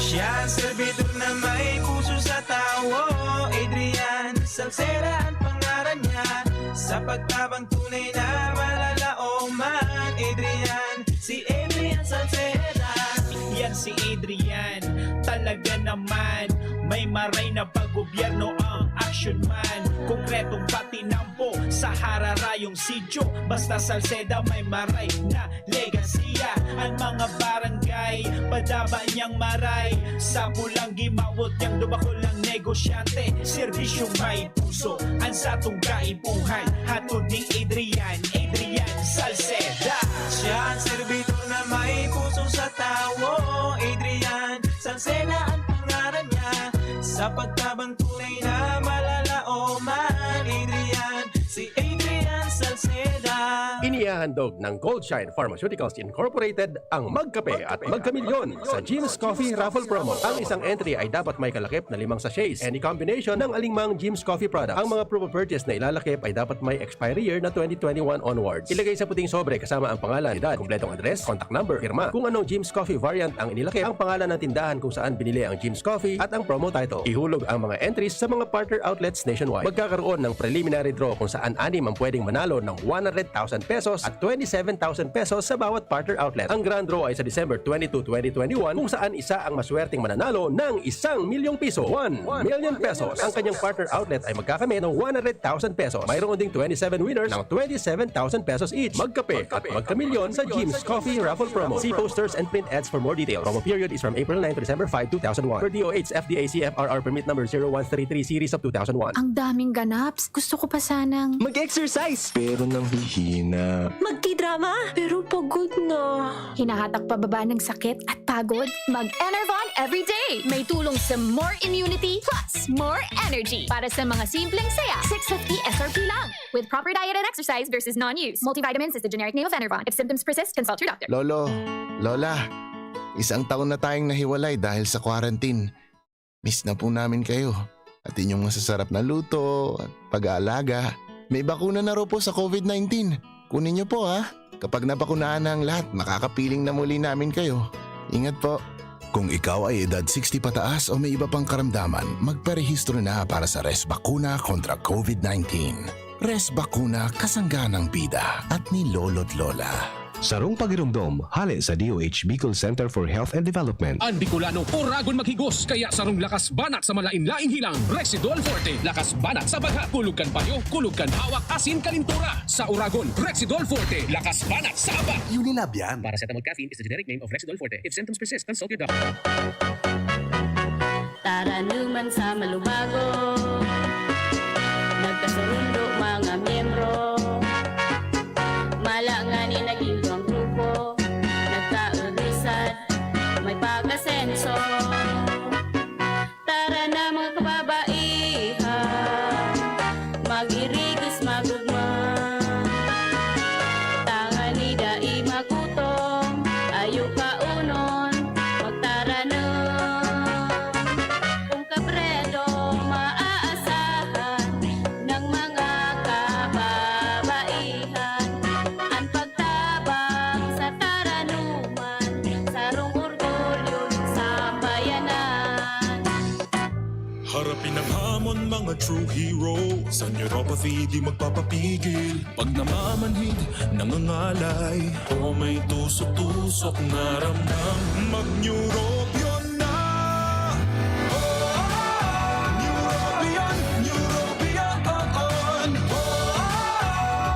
Siya ang servidor na may puso sa tawo. Adrian Salceda ang pangalan niya. Sa pagtabang tunay na malalaoman. Adrian, si Adrian Salceda. Yan si Adrian, talaga naman. May maray na paggobyerno ang action man. Konkretong patinampo sa hararayong sityo. Basta Salceda may maray na legasiya. Ang mga barangay, padaba niyang maray. Sa pulang gimawot niyang dumakol ang negosyante. Serbisyong may puso, ang satong kaipuhan. Hatod ni Adrian, Adrian Salceda. Siya ang servidor na may puso sa tawo. Adrian Salceda ang pangalan niya. Sa pagtabang tunay na malalaoman. Adrian, si Adrian Salceda. Ini Handog ng Goldshine Pharmaceuticals Incorporated ang Magkape at Magkamilyon sa Jim's Coffee Raffle Promo. Ang isang entry ay dapat may kalakip na limang sachets, any combination ng alingmang Jim's Coffee product. Ang mga proof of purchase na ilalakip ay dapat may expiry year na twenty twenty-one onwards. Ilagay sa puting sobre kasama ang pangalan, edad, kumpletong address, contact number, pirma. Kung anong Jim's Coffee variant ang inilakip, ang pangalan ng tindahan kung saan binili ang Jim's Coffee at ang promo title. Ihulog ang mga entries sa mga partner outlets nationwide. Magkakaroon ng preliminary draw kung saan anim ang pwedeng manalo ng one hundred thousand pesos at twenty-seven thousand pesos sa bawat partner outlet. Ang grand draw ay sa December twenty-two, twenty twenty-one, kung saan isa ang maswerteng mananalo ng isang milyong piso, one million pesos. Ang kanyang partner outlet ay magkakamit ng one hundred thousand pesos. Mayroon ding twenty-seven winners ng twenty-seven thousand pesos each. Magkape at magkamilyon sa Jim's Coffee Raffle Promo. See posters and print ads for more details. Promo period is from April nine to December five, two thousand one. Per D O H F D A C F R R permit number zero one three three series of two thousand one. Ang daming ganaps. Gusto ko pa sanang Mag-exercise! Pero nang hihina. Magkidrama, pero pagod na. Hinahatak pababa ng sakit at pagod. Mag-Enervon everyday. May tulong sa more immunity plus more energy. Para sa mga simpleng saya, six fifty S R P lang. With proper diet and exercise versus non-use. Multivitamins is the generic name of Enervon. If symptoms persist, consult your doctor. Lolo, Lola, isang taon na tayong nahiwalay dahil sa quarantine. Miss na po namin kayo at inyong masasarap na luto at pag-aalaga. May bakuna na raw po sa COVID nineteen. Kunin niyo po, ha? Kapag nabakunahan na ang lahat, makakapiling na muli namin kayo. Ingat po. Kung ikaw ay edad sixty pataas o may iba pang karamdaman, magparehistro na para sa Res Bakuna kontra COVID nineteen. Res Bakuna, kasangga ng bida at ni Lolo't Lola. Sarong pagiromdom, hale sa D O H Bicol Center for Health and Development. An Bicolano, oragon maghigos, kaya sarong lakas banat sa malain-laing hilang, Rexidol Forte. Lakas banat sa bagha, kulog kan payo, kulog kan hawak, asin kalintura. Sa oragon, Rexidol Forte, lakas banat sa aba. Unilab yan. Paracetamol caffeine is the generic name of Rexidol Forte. If symptoms persist, consult your doctor. Taranuman sa Malubagon, nagkasurundo mga miyembro. Mala ngani naging duwang grupo, nagkaulisan, may pag-asenso. Tara na, mga kababaihan, mag-irigis, magugma. Tanganing dai magutom, ayo kaunon, magtaranom. Kun kabredo maaasahan ng mga kababaihan, an pagtabang sa taranuman, sarong orgulyo nin sambayanan. Harapin ang hamon, mga true hero. Sa neuropathy, di magpapapigil. Pag namamanhid, nangangalay, o may tusok-tusok na ramdam, mag-Neurobion na! Oh, Neurobion, Neurobion, oh, oh.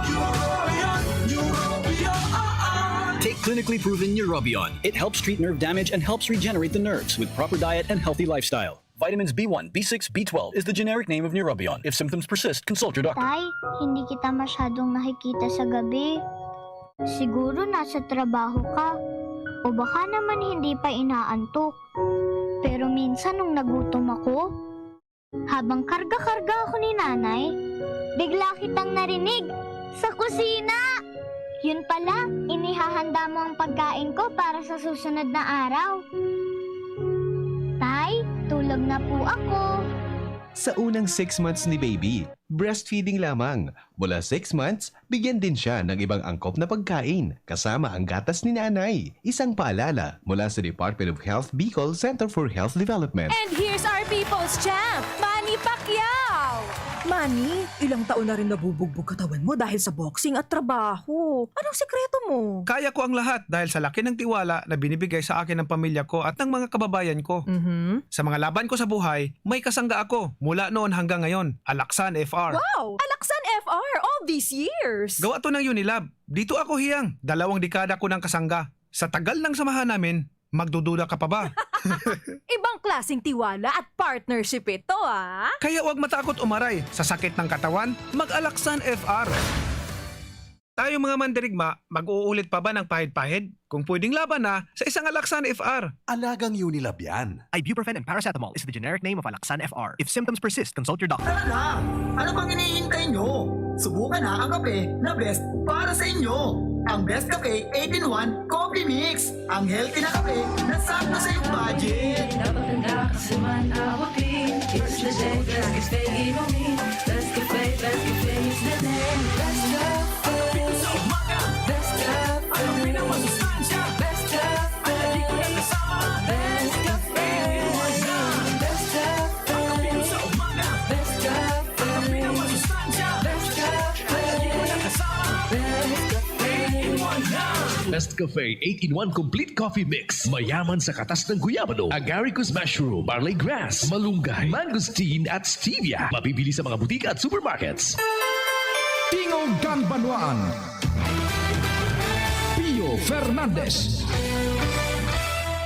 Neurobion, Neurobion. Take clinically proven Neurobion. It helps treat nerve damage and helps regenerate the nerves with proper diet and healthy lifestyle. Vitamins B one, B six, B twelve is the generic name of Neurobion. If symptoms persist, consult your doctor. Tay, hindi kita masyadong nakikita sa gabi. Siguro nasa trabaho ka. O baka naman hindi pa inaantok. Pero minsan nung nagutom ako, habang karga-karga ako ni Nanay, bigla kitang narinig sa kusina! Yun pala, inihahanda mo ang pagkain ko para sa susunod na araw. Tay, tulog na po ako. Sa unang six months ni baby, breastfeeding lamang. Mula six months, bigyan din siya ng ibang angkop na pagkain, kasama ang gatas ni nanay. Isang paalala mula sa Department of Health Bicol Center for Health Development. And here's our people's champ, Manny Pacquiao! Manny, ilang taon na rin nabubugbog katawan mo dahil sa boxing at trabaho. Anong sikreto mo? Kaya ko ang lahat dahil sa laki ng tiwala na binibigay sa akin ng pamilya ko at ng mga kababayan ko. Mhm. Sa mga laban ko sa buhay, may kasangga ako mula noon hanggang ngayon, Alaxan F R. Wow! Alaxan F R all these years! Gawa to ng Unilab. Dito ako hiyang, dalawang dekada ko ng kasangga. Sa tagal ng samahan namin, magdududa ka pa ba? Ibang klaseng tiwala at partnership ito, ah! Kaya huwag matakot umaray sa sakit ng katawan, mag-Alaxan F R. Tayong mga mandirigma, mag-uulit pa ba ng pahid-pahid? Kung pwedeng laban na, sa isang Alaxan F R. Alagang Unilab yan. Ibuprofen and paracetamol is the generic name of Alaxan F R. If symptoms persist, consult your doctor. Tara na! Ano pang hinihintay nyo? Subukan na ang kape na best para sa inyo. Ang Best Cafe eight-in-one Coffee Mix. Ang healthy na kape na sakto sa iyong budget. Napakaganda kasi man awakin. Kiss the day, best cafe inumin. Best cafe, best cafe is the name. Best cafe. Best cafe. Best cafe. Best cafe. Best cafe. Best cafe. Best cafe. Best cafe. Best Cafe eight-in-one Complete Coffee Mix. Mayaman sa katas ng guyabano, agaricus mushroom, barley grass, malunggay, mangosteen at stevia. Mabibili sa mga butika at supermarkets. Tingog kan Banwaan. Pio Fernandez.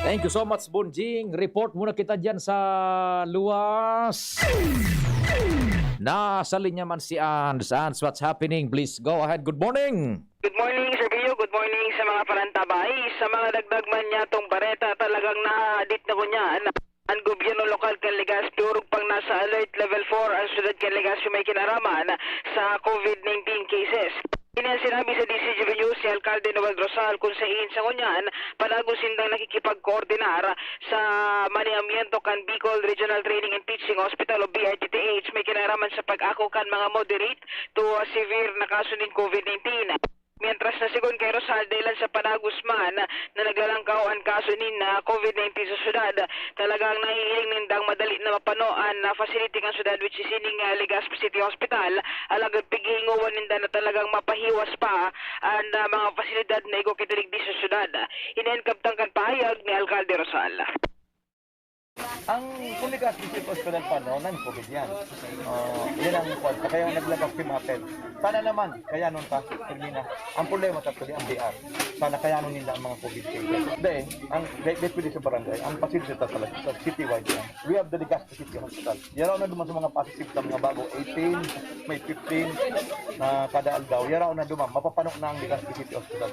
Thank you so much, Bonjing. Report muna kita dyan sa luwas. Nasa linya man si Ans. Ans, what's happening? Please go ahead. Good morning. Good morning, Sir Pio. Good morning sa mga parantabay. Sa mga dagdag man niyatong bareta, talagang nahahadit na kunyan ang gobyerno lokal kan Legazpi, orog pang nasa alert level four ang syudad kan Legazpi may kinaraman sa COVID nineteen cases. Ini ang sinabi sa D C G B News ni Alkalde Noel Rosal, kung sa iin sa ngunyan, panagon sindang nakikipagkoordinar sa manihamiento kan Bicol Regional Training and Teaching Hospital o B R T T H may kinaraman sa pag-ako kan mga moderate to severe na kaso nin COVID nineteen. Mientras na, sigon kay Rosal, dahilan sa panagos man na naglalangkaw an kaso nin ah, COVID nineteen sa syudad, talagang nahihiling nindang madali na mapano an ah, facility kan syudad, which is ining ah, Legazpi City Hospital. Alagad pighihingowan ninda na talagang mapahiwas pa an ah, mga pasilidad na igwa kita digdi sa syudad. Ini an kabtang kan pahayag ni Alkalde Rosal. Ang Kuligas District Hospital pa, no, non-COVID yan. Oh, yan ang kwan. Kaya naglabas si Matel. Sana naman, kaya nun pa, termina. Ang problema sa tuloy, ang B R. Sana kaya nun nila ang mga COVID cases. Then, ang, they, they pwede sa barangay, ang facility talaga, sa citywide yan. We have the Legazpi City Hospital. Yaraw na duman sa mga positive sa mga bago, eighteen, may fifteen na kada aldaw. Yaraw na duman, mapapano na ang Legazpi City Hospital.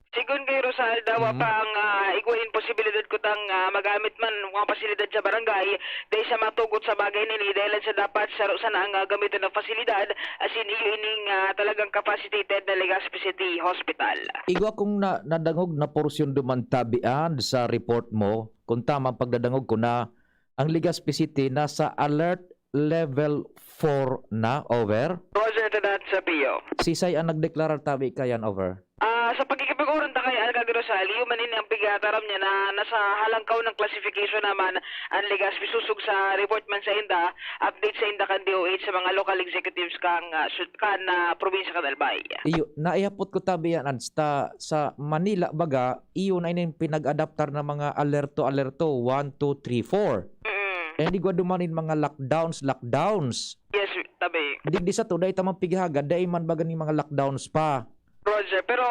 Sigon kay Rosal, dawa pa ang ah, igwa nin posibilidad kutang ah, magamit man mga pasilidad sa barangay dahil sa matugot sa bagay nini dahil sa dapat saro sana ang ah, gamiton na pasilidad asin iyo ining ah, talagang capacitated na Legazpi City Hospital. Igwa kong na, nadangog na porsyon duman tabian sa report mo, kung tama ang pagdadangog ko na ang Legazpi City nasa alert level four na, over? Roger to that, Sir Pio. Sisay ang nagdeklarar tabi kayan, over? Ah, sa pagkikipag-uran ta kay Alcalde Rosal, iyo man ini ang pigataram niya na nasa halangkaw ng classification naman ang Legazpi susog sa report man sa inda, update sa inda kan D O H sa mga local executives kang ah, syud- kan ah, probinsya kan Albay. Iyo, naihapot ko tabi yan, Ans, ta sa Manila baga, iyo na ining pinag-adaptar na mga alerto-alerto, one, two, three, four. Mm. And igwa duman in mga lockdowns, lockdowns. Yes, tabi. Digdi sa to, dai ta man pighahaga, dai man baga ning mga lockdowns pa. Roger, pero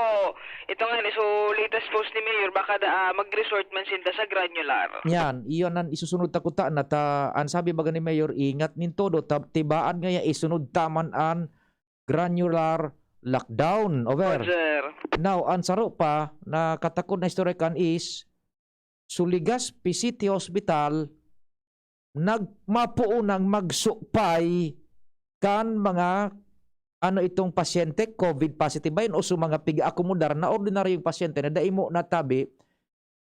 ito nga ni so latest post ni Mayor, baka da, ah, mag-resort man sinda sa granular. Yan, iyon ang isusunod ta kuta na ta, ang sabi baga ni Mayor, ingat nin todo, ta, tibaan nga ya, isunod ta man an granular lockdown. Over. Roger. Now, ang saro pa na katakod na istorya kan is, so Legazpi City Hospital, nagmapuo nang magsupay kan mga ano itong pasyente, COVID positive ba yun? O so mga pig-akomodar na ordinaryong pasyente na dai mo natabi,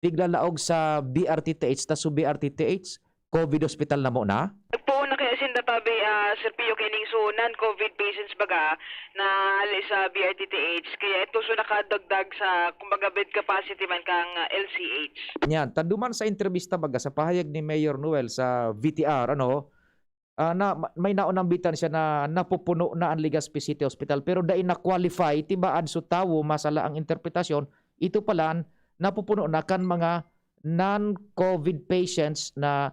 piglalaog sa B R T T H, ta so B R T T H, COVID hospital na mo na? Nagpoon na kaya sinda tabi, ah, Sir Pio, kining so non-COVID patients baga na hali sa B R T T H. Kaya ito so nakadagdag sa, kumbaga, bed capacity man kang ah, L C H. Yan, ta duman sa entrevista baga sa pahayag ni Mayor Noel sa V T R, ano, ah, na ma- may naunambitan siya na napupuno na ang Legazpi City Hospital pero dai na qualify, tibaad so tawo, masala ang interpretasyon, ito pala napupuno na kan mga non-COVID patients na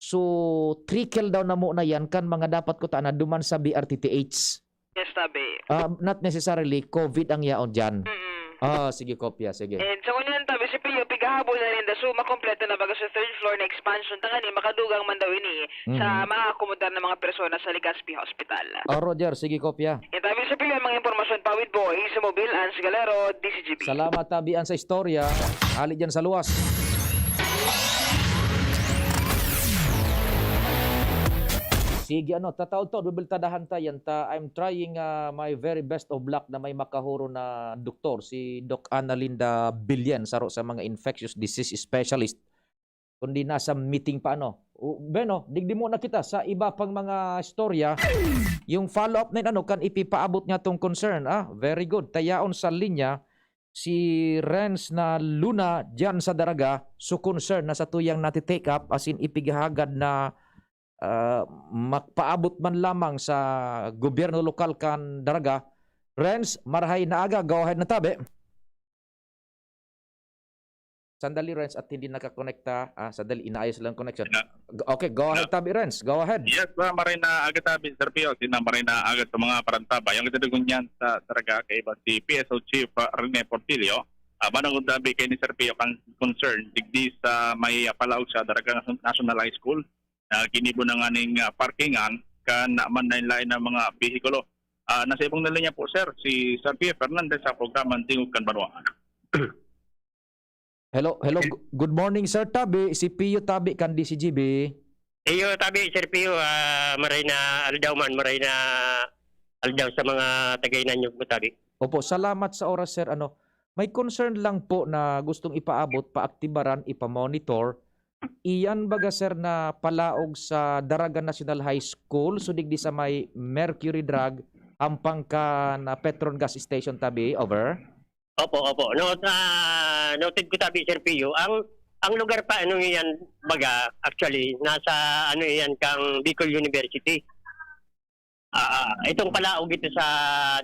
so trickle down na mo na yan kan mga dapat kuta na duman sa B R T T H. Yes, tabi. Ah, not necessarily COVID ang yaon dyan. Mm-mm. Ah, sige, kopya, sige. And sa ngunyan, tabi si Pio, pigahabol na rin da suma kompleto na baga sa third floor na expansion, tangani makadugang man daw ini sa Mhm. maakomodar na mga persona sa Legazpi Hospital. Ah, Roger, sige, kopya. Yan, tabi si Pio, ang mga impormasyon, Pawid Boy, sa Mobil, Ans Galero, D C G B. Salamat, tabi, an sa istorya. Hali dyan sa luwas. Sige, ano, tataod-taod, bibiltadahan ta yan ta. I'm trying, ah, my very best of luck na may makahuro na doktor, si Doc Analinda Billen, saro sa mga infectious disease specialist. Kundi nasa meeting pa, ano. O, bueno, digdi muna kita sa iba pang mga istorya. Yung follow-up na yun, ano, kan ipipaabot niya tong concern, ah. Very good. Tayaon sa linya si Renz na Luna diyan sa Daraga. So concern na sa tuyang nati-take up, as in, ipigahagad na, ah, magpaabot man lamang sa gobyerno lokal kan Daraga. Renz, marahay na aga. Go ahead na tabi. Sandali, Renz, at hindi nakakonekta. Ah, sandali, inaayos lang connection. Na, G-, okay, go ahead, na, tabi, Renz. Go ahead. Yes, ah, maray na aga tabi, Sir Pio. Sina maray na aga sa mga parantabay. Ang itinugon niyan sa Saraga, kaiba si P S O Chief, ah, Rene Portillo. Ah, manangod tabi kay ni Sir Pio kan concern, digdi sa may, ah, palaog sa Daraga National High School na ginibo na nganing, ah, parkingan kan man lain-lain na mga behikulo. Ah, nasa ibang na linya po, sir, si Sir Pio Fernandez sa programang Tingog kan Banwa. Hello, hello. Gu-, good morning, Sir Tabi. Si Pio Tabi kan D C G B. Iyo, Tabi, Sir Pio, ah, maray na aldaw man, maray na aldaw sa mga taga-inanyog mo, Tabi. Opo, salamat sa oras, sir. Ano, may concern lang po na gustong ipaabot, paaktibaran, ipamonitor. Iyan baga, sir, na palaog sa Daraga National High School, so digdi sa may Mercury Drug, hampang kan Petron Gas Station, Tabi, over? Opo, opo. No, ah, noted ko tabi, Sir Pio. Ang, ang lugar pa, ano yan, baga, actually, nasa, ano yan, kang Bicol University. Ah, ah, itong palaog ito sa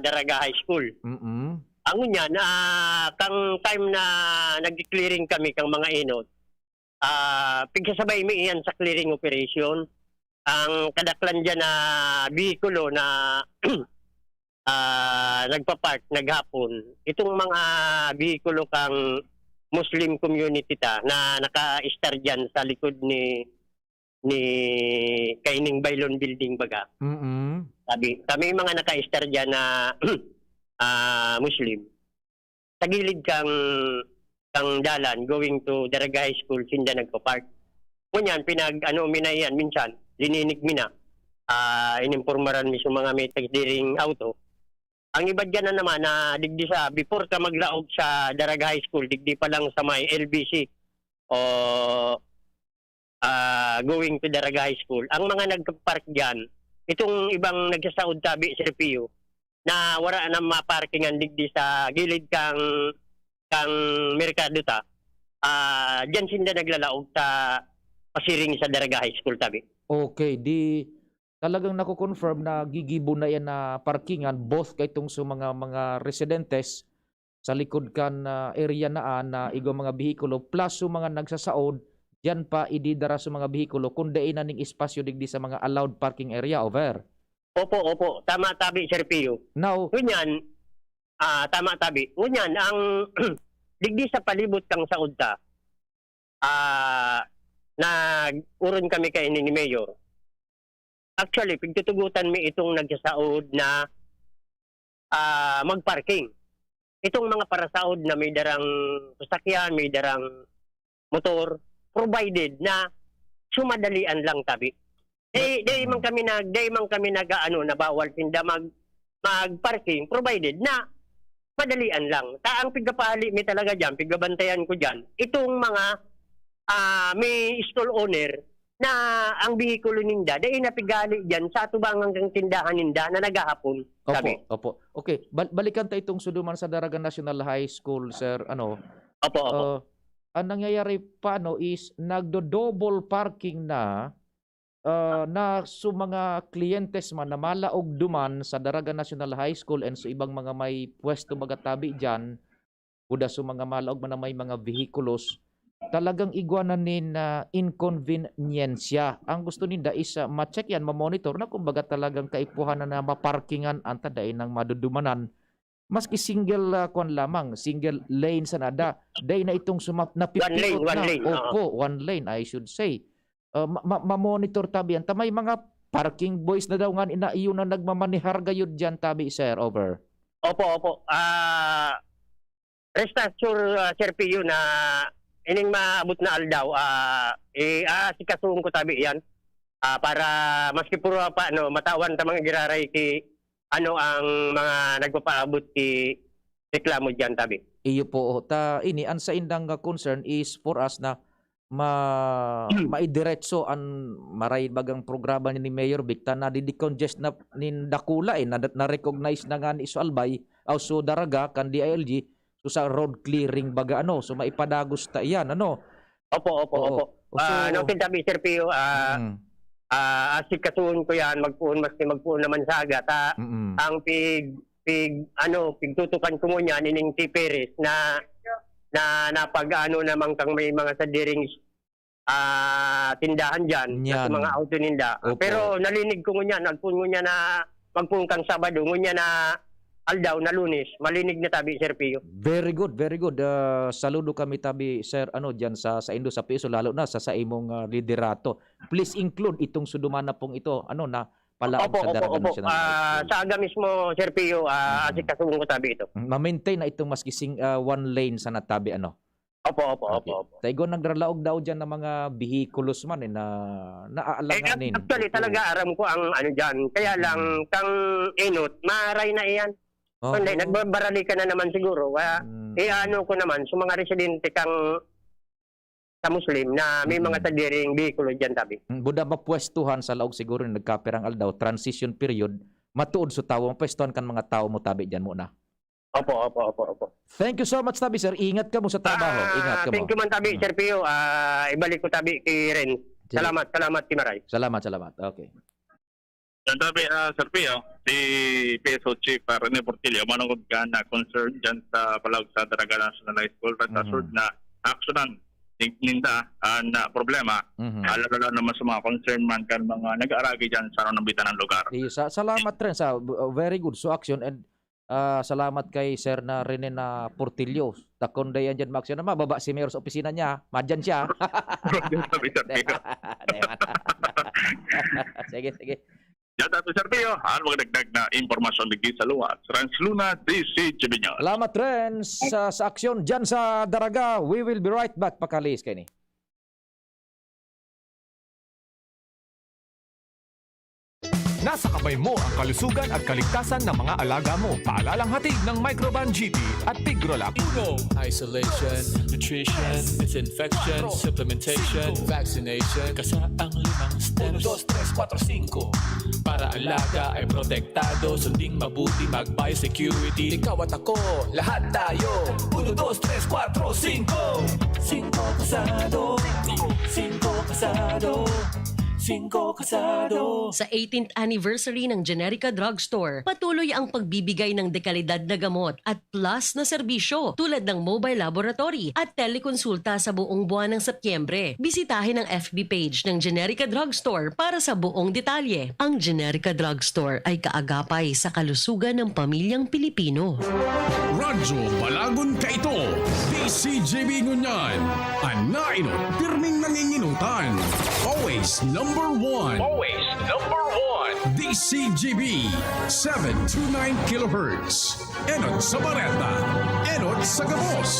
Daraga High School. Mm-mm. Ang ngunyan, ah, kang time na nag-clearing kami, kang mga enot, ah, pigsasabay mi iyan sa clearing operation. Ang kadaklan diyan na behikulo na, ah, nagpa-park, naghapon, itong mga behikulo kang Muslim community ta na naka-start diyan sa likod ni, ni kaining Bailon Building baga. Mm. Sabi, kami mga naka-start diyan na, ah, Muslim. Sa gilid kang, kang dalan going to Daraga High School, sinda nagpa-park. Ngunyan, pinag-ano mi na iyan, minsan, lininig mi na. Ah, inimpormaran mi sa mga may tagdiring auto. Ang iba diyan na naman na digdi sa, before ka maglaog sa Daraga High School, digdi pa lang sa may L B C o, ah, going to Daraga High School, ang mga nagpa-park diyan, itong ibang nagsasaod tabi, Sir Pio, na wara na maparkingan digdi sa gilid kang, kang merkado ta, ah, diyan sinda naglalaog sa pasiring sa Daraga High School tabi. Okay, di talagang nako-confirm na gigibo na yan na parkingan, both kaitong sa mga, mga residentes sa likod kan, ah, area na, ah, na igwa mga behikulo, plus sa mga nagsasaod, diyan pa ididara sa mga behikulo, kung dai na ning espasyo digdi sa mga allowed parking area, over. Opo, opo. Tama tabi, Sir Pio. Now, ngunyan, ah, tama tabi. Ngunyan, ang digdi sa palibot kang saod ta, ah, nag-uron kami kaini ni Mayor. Actually, pigtutugutan mi itong nagsasaod na, ah, magparking. Itong mga parasaod na may darang sasakyan, may darang motor, provided na sumadalian lang tabi. Dai, dai man kami nag, dai man kami nag-aano na bawal sinda mag, mag-parking, provided na madalian lang. Ta ang pigapahali mi talaga diyan, pigabantayan ko diyan, itong mga, ah, may stall owner na ang behikulo ninda dai napighali diyan sa atubangan kang tindahan ninda na naghahapon, opo, sabi. Opo. Okay, bal-, balikan ta itong suduman sa Daraga National High School, sir, ano, opo, opo. Ah, ang nangyayari pa, ano, is nagdo-double parking na, ah, na sa mga kliyentes man na malaog duman sa Daraga National High School and sa ibang mga may pwesto magatabi diyan, kuda sa mga malaog man na may mga vehikulos, talagang igwa na nin, ah, inkonbinyensiya. Ang gusto ninda is, ah, ma-check yan, ma-monitor na kumbaga talagang kaipuhan na, na maparkingan, anta dai nang madudumanan maski single, ah, kwan lamang, single lane sana da, dai na itong sumap-, One lane, napipikot one na. lane, oo. Opo, one lane, I should say. Ah, ma-, ma-, ma-monitor tabi yan. Ta may mga parking boys na daw nga ina-, iyon ang nagmamanihar gayod diyan tabi, sir. Over. Opo, opo. Ah, rest assured, ah, Sir Pio, na ining maabot na aldaw, ah, eh, aasikasuhon ko tabi yan. Ah, para maski puro pa, ano, matawan ta mga giraray ki, ano, ang mga nagpapaabot ki reklamo diyan tabi. Iyo po, ta ini, ang saindang, ah, concern is for us na ma-, maidiretso an maray bagang programa ni Mayor Vic ta nadi-decongest na nin dakula, eh, na, na-recognize na nga ni Iso Albay, aw so Daraga, kan D I L G, so sa road clearing baga, ano, so maipadagos ta iyan, ano? Opo, opo, Oo. opo. So Ah, noted tabi, Sir Pio, ah, Mm. ah, asikasuhon ko yan, magpoon, maski magpoon naman sa aga, ta Mm. ang pig-, pig-, ano, pigtutukan ko ngunyan, ining si Perez na, na napag-ano naman kang may mga sadiring, ah, tindahan dyan, na sa Yan. mga auto ninda. Opo. Pero nalinig ko ngunyan, nagpoon ngunyan na magpoon kang Sabado, ngunyan na aldaw na Lunes, malinig na tabi, Sir Pio. Very good, very good. Ah, saludo kami tabi, sir, ano, diyan sa, sa Indo, sa P S O, lalo na sa, sa imong, ah, liderato. Please include itong suduman na pong ito, ano, na palaog Opo, sa opo, Daraga opo. National High Ah, School. sa aga mismo, Sir Pio, ah, Mm. asikasuhon ko tabi ito. Mm, ma-maintain na itong maski sing-, ah, one lane sana tabi, ano? Opo, opo, opo, Okay. opo. Ta igwa nagralaog daw diyan ng mga vehikulos man, eh, na Eh, naalanganin. actually, Opo. talaga aram ko ang ano diyan. Kaya lang, Mm. kang inot, maray na iyan. Kundi, Oho. nagbabarali ka na naman siguro. Kaya, Mm. eh, ano ko naman, sa mga residente kang sa Muslim na may mga Mm. sadiring behikulo diyan, tabi. Mm, buda mapwestuhan sa laog siguro na nagkapirang aldaw, transition period, matuod sa tawo, mapwestuhan kan mga tawo mo tabi diyan muna. Opo, opo, opo, opo. Thank you so much, tabi, sir. Ingat ka mo sa trabaho. Ah, Ingat ka thank mo. you man, tabi, Mm. Sir Pio. Ah, ibalik ko, tabi, kay Ren. Sige. Salamat, salamat, Kimaray. Salamat, salamat. Okay. Yan, tabi, ah, Sir Pio, si P S O Chief, ah, Rene Portillo, manungod ka na concern dyan sa palaog sa Daraga National High School. Rest Mhm. assured na aksyonan nin-, ninda, ah, na problema. Mhm. Ah, lalo-lalo naman sa mga concern man kan mga nag-aaragi dyan sa anong bitan ng lugar. Iyo, sa-, salamat rin sa, uh, very good. So, action and, ah, salamat kay Sir na Rene na Portillo. Takon dayan dyan, maaksyon na mababa si Mayor sa opisina niya. Madyan siya. Sabi, Sir Pio. Sige, sige. Yan, Tabi, Sir Pio, ang mga dagdag na impormasyon digdi sa luwas. Renz Luna, D C G B News. Salamat, Renz, sa, sa aksyon dyan sa Daraga. We will be right back. Pakalihis kayo ni. Nasa kamay mo ang kalusugan at kaligtasan ng mga alaga mo. Paalalang hatid ng Microban G T at Tigrolac. Uno, isolation, nutrition, disinfection, supplementation, vaccination. Kasa ang limang steps. Uno, dos, tres, kuwatro, singko. Para alaga ay protektado, sunding mabuti, mag-biosecurity. Ikaw at ako, lahat tayo. Uno, dos, tres, kuwatro, singko. Singko kasado. Singko kasado. Singko kasado. Sa eighteenth anniversary ng Generica Drugstore, patuloy ang pagbibigay ng dekalidad na gamot at plus na serbisyo tulad ng mobile laboratory at telekonsulta sa buong buwan ng Setyembre. Bisitahin ang F B page ng Generica Drugstore para sa buong detalye. Ang Generica Drugstore ay kaagapay sa kalusugan ng pamilyang Pilipino. Radyo Balagon kaito, D C G B ngunyan, an nainot pirming nanginginutan. Always number one. Always number one. D C G B, seven two nine kilohertz. Enot sa bareta, enot sa gabos.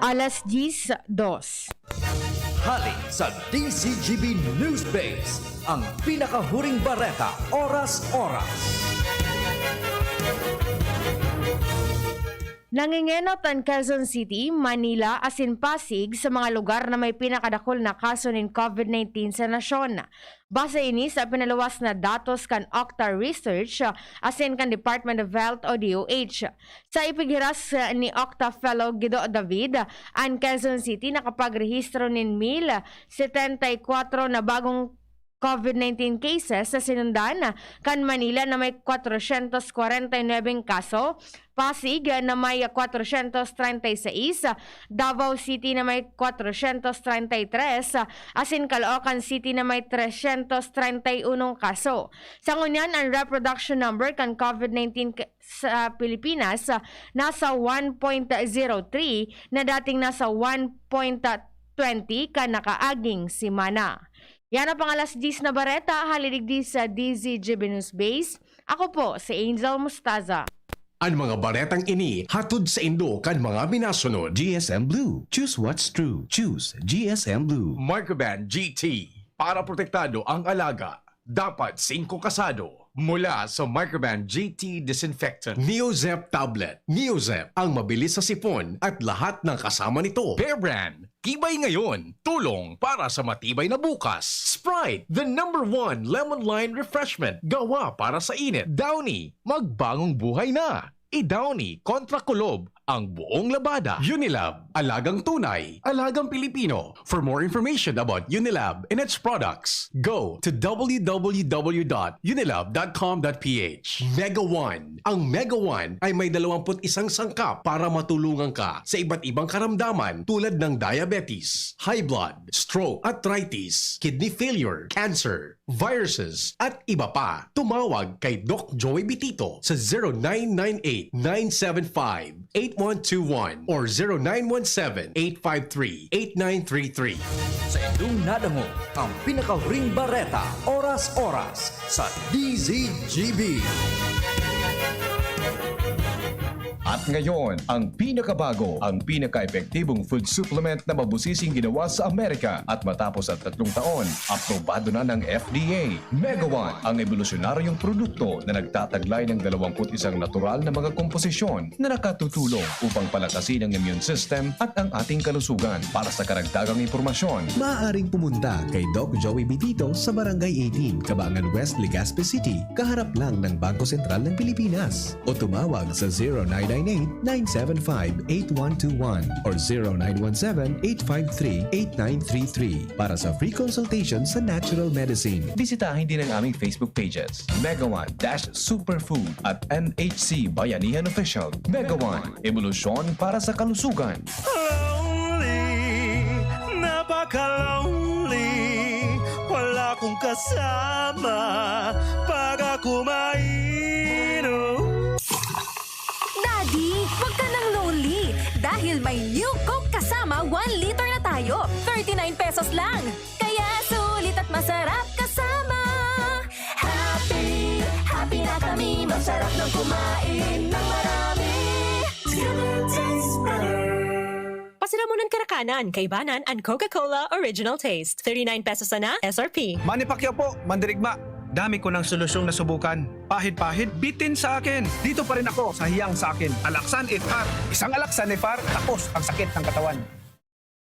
Alas diyes, dos. Hali sa D C G B News Base, ang pinakahuring bareta, oras-oras. Nangingenot an Quezon City, Manila asin Pasig sa mga lugar na may pinakadakul na kaso nin COVID nineteen sa nasyon. Base ini sa pinaluwas na datos kan Octa Research, ah, asin kan Department of Health o D O H. Sa ipighiras, ah, ni Octa Fellow Guido David, an Quezon City nakapagrehistro nin mil setenta y kuwatro na bagong COVID nineteen cases sa sinundan kan Manila na may kwatrosyentos kwarenta y nuwebeng kaso, Pasig na may kwatrosyentos treinta y seis, Davao City na may kwatrosyentos treinta y tres, asin Caloocan City na may tresyentos treinta y unong kaso. Sa ngunyan, ang reproduction number kan COVID nineteen sa Pilipinas, ah, nasa one point zero three na dating nasa one point twenty kan nakaaging semana. Yan ang pang-alas diyes na bareta, hali digdi sa D Z G B News Base. Ako po si Angel Mustaza. An mga baretang ini hatod saindo kan mga minasunod: G S M Blue. Choose what's true. Choose G S M Blue. Microban G T. Para protektado ang alaga, dapat singko kasado. Mula sa Microban G T Disinfectant. Neozep Tablet. Neozep, ang mabilis sa sipon at lahat ng kasama nito. Bear Brand. Tibay ngayon, tulong para sa matibay na bukas. Sprite, the number one lemon lime refreshment. Gawa para sa init. Downy, magbagong buhay na. I-Downy kontra kulob ang buong labada. Unilab, alagang tunay, alagang Pilipino. For more information about Unilab and its products, go to w w w dot unilab dot com dot p h. Mega One. Ang Mega One ay may dalawampu't isang sangkap para matulungan ka sa iba't ibang karamdaman, tulad ng diabetes, high blood, stroke, arthritis, kidney failure, cancer, viruses, at iba pa. Tumawag kay Doc Joey Bitito sa zero nine nine eight, nine seven five, eight one two one or zero nine one seven, eight five three, eight nine three three. Sa indong nadangog ang pinakahuring bareta, oras-oras, sa D Z G B. At ngayon, ang pinakabago, ang pinaka-epektibong food supplement na mabusising ginawa sa Amerika, at matapos ang tatlong taon, aprobado na ng F D A. Mega One, ang ebolusyonaryong produkto na nagtataglay ng dalawampu't isang natural na mga komposisyon na nakatutulong upang palakasin ang immune system at ang ating kalusugan. Para sa karagdagang impormasyon, maaaring pumunta kay Doc Joey Bitito sa Barangay eighteen, Kabangan West, Legazpi City, kaharap lang ng Bangko Sentral ng Pilipinas, o tumawag sa zero nine nine eight, nine seven five, eight one two one or zero nine one seven, eight five three, eight nine three three para sa free consultation sa natural medicine. Bisitahin din ang aming Facebook pages, Mega One dash Superfood at M H C Bayanihan Official. Mega One, ebolusyon para sa kalusugan. Lonely, napaka-lonely. Wala kong kasama pag ako mainom. Daddy, wag ka nang lonely. Dahil may New Coke Kasama one liter na tayo. Thirty-nine pesos lang. Kaya sulit at masarap kasama. Happy, happy na kami. Masarap ng kumain ng marami. It's gonna taste better. Pasilamunan, karakanan, kaibanan an Coca-Cola Original Taste. Thirty-nine pesos sana, S R P. Manny Pacquiao po, mandirigma. Dami ko ng solusyong nasubukan. Pahid-pahid, bitin sa akin. Dito pa rin ako sa hiyang sa akin. Alaxan F R. Isang Alaxan F R, tapos ang sakit ng katawan.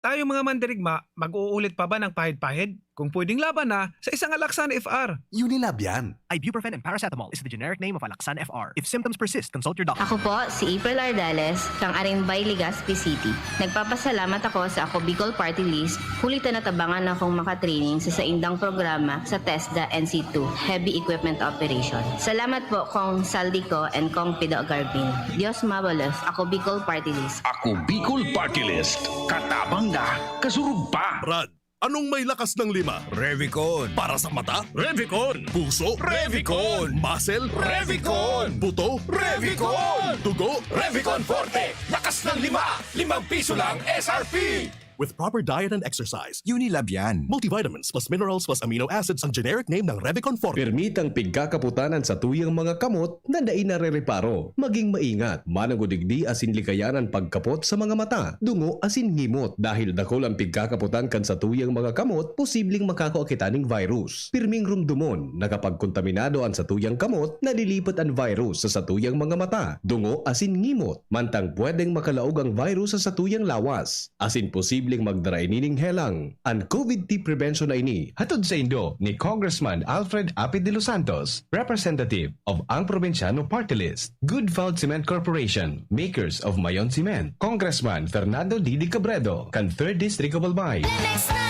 Tayong mga mandirigma, mag-uulit pa ba ng pahid-pahid? Kung pwedeng laban na, sa isang Alaxan F R. Unilab yan. Ibuprofen and paracetamol is the generic name of Alaxan F R. If symptoms persist, consult your doctor. Ako po si April Ardeles, kang Arimbay, Legazpi City. Nagpapasalamat ako sa Ako Bicol Party List, huli ta natabangan akong makatraining sa saindang programa sa TESDA N C two, Heavy Equipment Operation. Salamat po, Kong Saldico and Kong Pido Garbin. Diyos mabalos, Ako Bicol Party List. Ako Bicol Party List. Katabang na, kasurog pa. Brad, anong may lakas ng lima? Revicon. Para sa mata? Revicon. Puso? Revicon. Muscle? Revicon. Buto? Revicon. Dugo? Revicon Forte. Lakas ng lima. Limang piso lang S R P. With proper diet and exercise. Unilab yan. Multivitamins plus minerals plus amino acids ang generic name ng Revicon Forte. Pirmitang pigkakaputan an satuyang mga kamot na dai narereparo. Maging maingat, mananggod digdi asin likayan an pagkapot sa mga mata, dungo asin ngimot. Dahil dakul an pigkakaputan kan satuyang mga kamot, posibleng makakua kita ning virus. Pirming rumdomon na kapag kontaminado an satuyang kamot, nalilipat an virus sa satuyang mga mata, dungo asin ngimot. Mantang pwedeng makalaog ang virus sa satuyang lawas, asin posibleng magdara ini ning helang. An COVID T prevention na ini hatod saindo ni Congressman Alfred Apid de los Santos, representative of Ang Probinsyano Party List, Good Found Cement Corporation, makers of Mayon Cement, Congressman Fernando Didi Cabredo, kan Third District of Albay. Lemex na!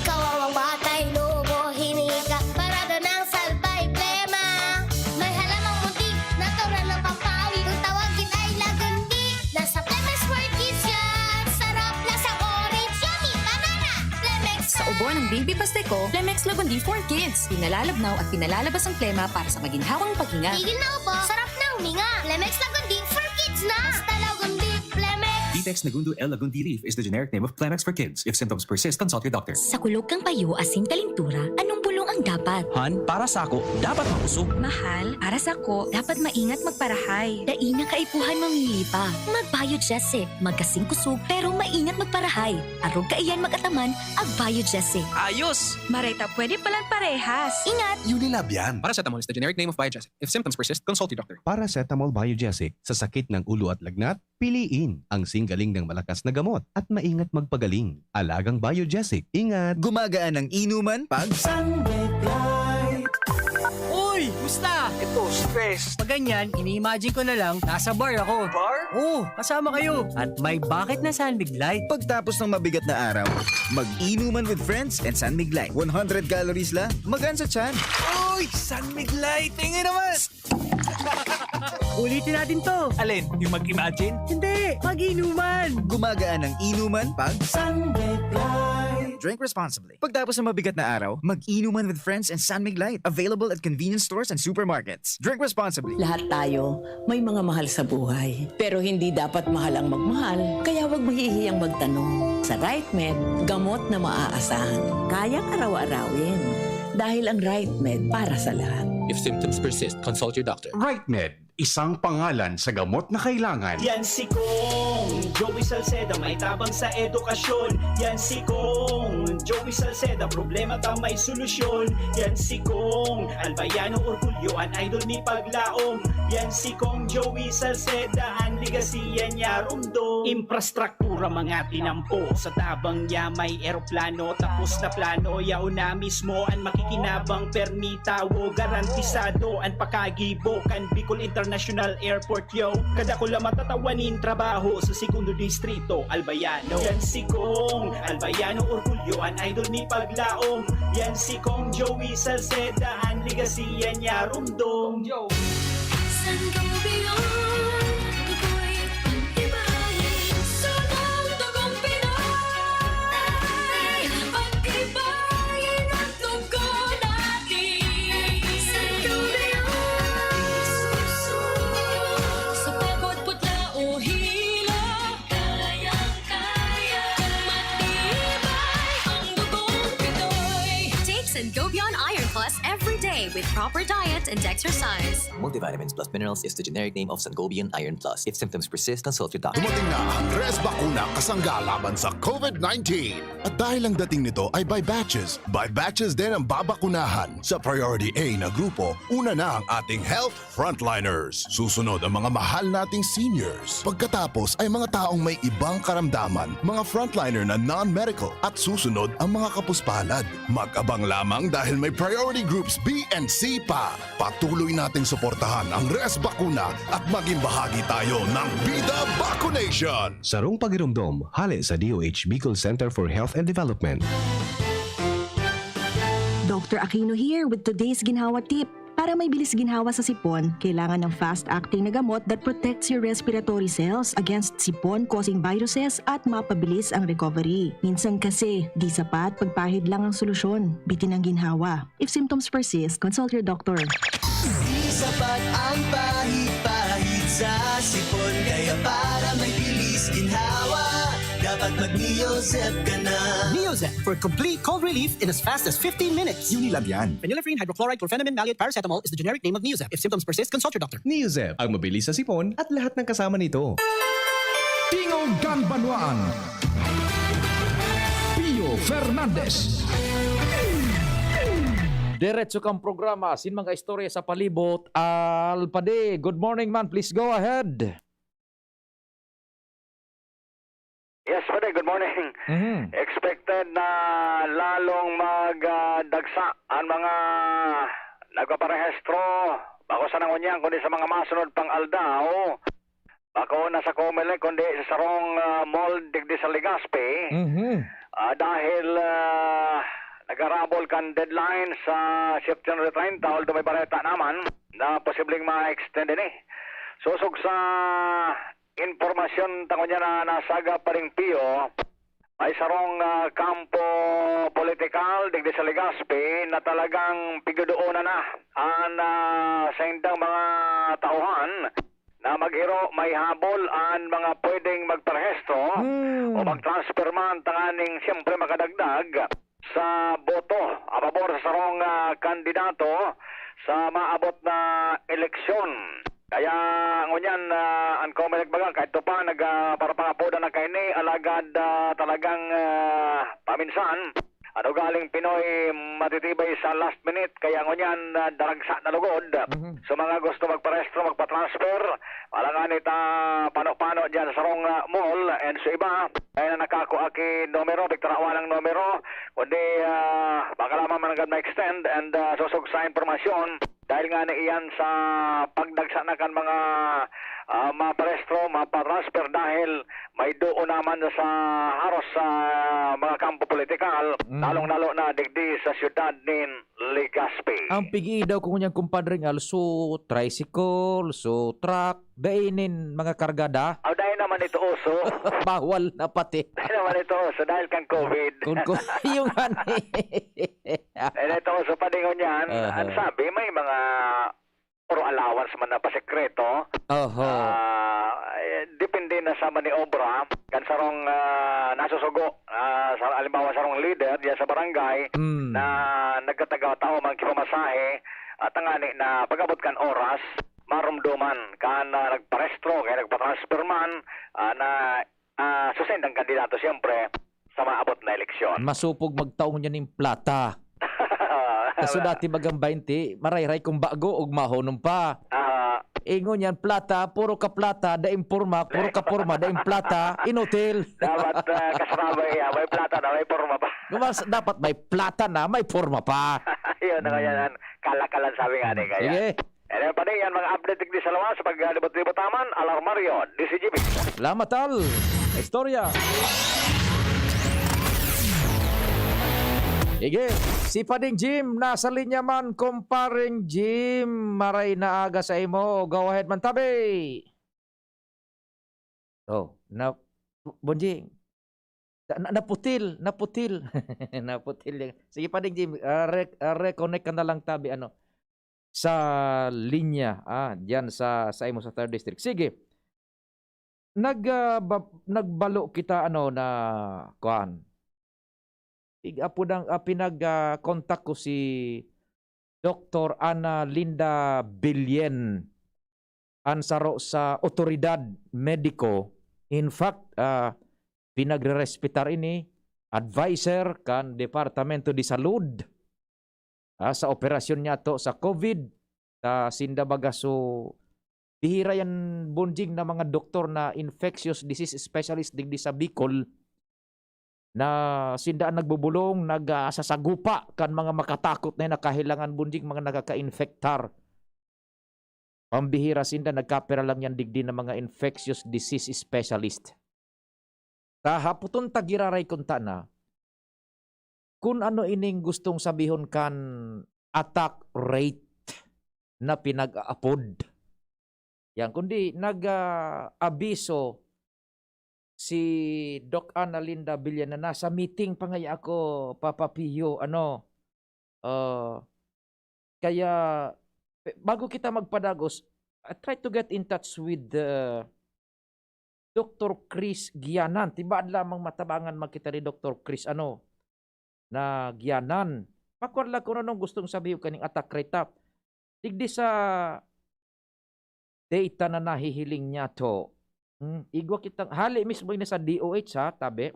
Kawawang batay, lobo, hinika. Baby Pasteco, Flemex Lagundi for Kids. Pinalalabnaw at pinalalabas ang plema para sa maginhawang paghinga. Tigil na ubo, sarap na huminga. Flemex Lagundi for Kids na! Basta Lagundi, Flemex! Vitex Nagundo L Lagundi Leaf is the generic name of Flemex for Kids. If symptoms persist, consult your doctor. Sa kulog kan payo asin kalintura, anong bulong ang dapat? Han, para sako, dapat makusog. Mahal, para sako, dapat maingat magparahay. Dai na kaipuhan mamili pa. Mag-Biogesic. Magkasing kusog, pero maingat magparahay. Arog kaiyan mag-ataman, ag-Biogesic. Ayos! Maray ta pwede palan parehas. Ingat! Unilab yan. Paracetamol is the generic name of Biogesic. If symptoms persist, consult your doctor. Paracetamol Biogesic sa sakit ng ulo at lagnat, piliin ang singgaling ng malakas na gamot at maingat magpagaling. Alagang Biogesic. Ingat! Gumagaan ang inuman pag Sunlight. Uy! Gusta? Ito, stress. Pag ganyan, ini-imagine ko na lang, nasa bar ako. Bar? Oo, kasama kayo. At may bakit na San Mig Light. Pagtapos ng mabigat na araw, mag-inuman with friends and San Mig Light. One hundred calories lang, magaan sa tiyan. Uy! San Mig Light! Tingin naman! Ulitin natin to. Alin? Yung mag-imagine? Hindi, mag-inuman. Gumagaan ang inuman pag Sunlight. Drink responsibly. Pagtapos ng mabigat na araw, mag-inuman with friends and San Mig Light. Available at convenience stores and supermarkets. Drink responsibly. Lahat tayo may mga mahal sa buhay. Pero hindi dapat mahal ang magmahal, kaya huwag mahihiyang magtanong. Sa RightMed, gamot na maaasahan, kayang araw-arawin. Dahil ang RightMed para sa lahat. If symptoms persist, consult your doctor. RightMed, isang pangalan sa gamot na kailangan. Yan si Kong Joey Salceda, may tabang sa edukasyon. Yan si Kong Joey Salceda, problema ta may solusyon. Yan si Kong Albayano Orgulyo, an idol ni paglaom. Yan si Kong Joey Salceda, an ligasiya niya rumdom. Infrastruktura mga tinampo, sa tabang niya may eroplano. Tapos na plano, yaon na mismo an makikinabang, permi tawo, garantisado an pakagibo kan Bicol International Airport, yo. Kadakula matatawa nin trabaho sa Segundo Distrito, Albayano. Yan si Kong Albayano Orgulyo, an idol ni paglaom. Yan si Kong Joey Salceda, an ligasiya niya rumdom. Sangobion, ako'y pag-ibahin. Sunod dugong Pinoy, pag-ibahin ang dugo natin. Sangobion, sa pagod, putla o hilo, kayang-kaya, matibay ang dugong Pinoy. Take Sangobion Iron Plus every day with proper diet and exercise. Multivitamins plus minerals is the generic name of Sangobion Iron Plus. If symptoms persist, consult your doctor. Dumating na ang Res Bakuna kasangga laban sa COVID nineteen. At dahil ang dating nito ay by batches, by batches din ang babakunahan. Sa Priority A na grupo, una na ang ating health frontliners. Susunod ang mga mahal nating seniors. Pagkatapos ay mga taong may ibang karamdaman, mga frontliner na non-medical, at susunod ang mga kapuspalad. Mag-abang lamang dahil may priority groups B and C pa. Patuloy nating suportahan ang Res Bakuna at maging bahagi tayo ng Bida Vacunation! Sarong pagiromdom, hale sa D O H Bicol Center for Health and Development. Doctor Aquino here with today's Ginhawa Tip. Para may bilis ginhawa sa sipon, kailangan ng fast-acting na gamot that protects your respiratory cells against sipon-causing viruses at mapabilis ang recovery. Minsan kasi, di sapat pagpahid lang ang solusyon. Bitin ang ginhawa. If symptoms persist, consult your doctor. Di sapat ang pahid-pahid sa sipon, kaya para may bilis ginhawa, dapat mag-Neozep ka na. Neozep for complete cold relief in as fast as fifteen minutes. Unilab yan. Phenylephrine, hydrochloride, chlorphenamine, maleate, paracetamol is the generic name of Neozep. If symptoms persist, consult your doctor. Neozep, ang mabilis sa sipon at lahat ng kasama nito. Tingog kan Banwaan. Pio Fernandez. Diretso kang programa, sin mga istorya sa palibot. Alpade, good morning man, please go ahead. Yes, Padi, good morning. Mhm. Expected na lalong mag, ah, dagsa ang mga nagpaparehistro, bako sa nangunyan, kundi sa mga masunod pang aldaw. Bako na sa Comelec, kundi sa sarong, ah, mall digdi sa Legazpi. Mhm. Ah, dahil, ah, nagarabol kan deadline sa September treinta, although may bareta naman na posibleng ma-extend ini. Sosog sa impormasyon ta ngunyan na nasaga pa rin Pio, May sarong, ah, kampo politikal digdi sa Legazpi na talagang pigdodoonan na an, ah, saindang mga tauhan na maghiro, may habol an mga pwedeng magparehistro Hmm. o mag-transfer man tanganing siyempre makadagdag sa boto a pabor sa sarong, ah, kandidato sa maabot na eleksyon. Kaya ngunyan, ah, an COMELEC baga, kaidto pa, nag, ah, parapangapodan na kaini, alagad, ah, talagang, ah, paminsan, an ugaling Pinoy matitibay sa last minute, kaya ngunyan, ah, daragsa na lugod. Mhm. So, mga gusto magparehistro, magpa-transfer, alangan ita pano-pano dyan sa sarong, ah, mall, and so iba, kaya na nakakua ki numero, pigtarawan ang numero, kundi, ah, baka lamang mananggad ma-extend and, ah, susog sa impormasyon. Dahil nga na iyan sa pagdagsa na kan mga, ah, maparehistro, mapatransfer dahil may duo naman sa haros sa mga kampo politikal, Mm. lalong-lalo na digdi sa siyudad nin Legazpi. Ang pigi daw kung niyang kumpadre nga, so tricycle, so truck, dai nin mga kargada. Aw, dai naman ito uso. Bawal na pati. Dai naman ito uso dahil kan COVID. Kun, kun, yung ani. Dai na ito uso pa din ngunyan. Aha. Ang sabi, may mga puro allowance man na pasekreto. Oho. Ah, eh, depende na sa maniobra kan sarong, ah, nasusugo. Ah, sa, halimbawa, sarong leader diyan sa barangay Mm. na nagkataga-tao man kipamasahe, at tangani na pag-abot kan oras, marumduman kan, ah, nagparehistro, kaya nagpa-transfer man, ah, na, ah, susend ang kandidato, siyempre, sa maabot na eleksyon. Masupog magtaong niya ning plata. Kaso dati bagang baynte, marayray kung bago, ugmahon pa. Ah. Ingon yan, plata, puro ka plata, daing porma, puro ka porma, daing plata, inutil. Dapat, ah, kasarabay, ah, may plata na, may porma pa. Mas, dapat may plata na, may porma pa. Yun, ano Hmm. yan, kalakalan sabi nga ni Hmm. kaya. Sige. Ano pa din yan, mga update digdi sa luwas, paglibot-libot naman, Alarmario, D C G B. Salamat, Al. Istorya. Sige, si Pading Jim, nasa linya man, Kumparing Jim. Maray na aga sa imo. Go ahead man, tabi. Oh, na, Bonjing. Na, na, naputil, naputil. Naputil yan. Sige, Pading Jim, ah, re-, ah, reconnect ka na lang, tabi, ano, sa linya, ah, diyan sa, sa imo sa third district. Sige. Nag, ah, ba-, nagbalo kita, ano, na, kuan. Ig-, apod ang, ah, pinag, ah, contact ko si Doktor Ana Linda Billen, an saro sa otoridad mediko. In fact, ah, pinagrerespetar ini, adviser kan Departamento de Salud, ah, sa operasyon niyato sa COVID, sa sinda baga. So, bihira yan, Bonjing, na mga doktor na infectious disease specialist digdi sa Bicol, na sinda an nagbobolong, nag, ah, sasagupa kan mga makatakot na nakahilangan, Bonjing, mga nakaka-infectar. Pambihira sinda, nagkapira lang yan digdi na mga infectious disease specialist. Ta, hapoton ta giraray kun ta na, kun ano ining gustong sabihon kan attack rate na pinag-aapod. Yan, kundi nag, ah, abiso si Doc Ana Linda Villana, nasa meeting pa ngaya ako, Papa Pio, ano, ah, kaya, eh, bago kita magpadagos, I try to get in touch with, uh, Doktor Chris Gianan. Tibaad lamang matabangan man kita ni Doktor Chris, ano, na Gianan. Pakuan lang kung anong gustong sabihin kaning attack rate, ah. Digdi sa data na nahihiling niyato, hmm, igwa kita, hali mismo ini sa D O H, ha, tabi.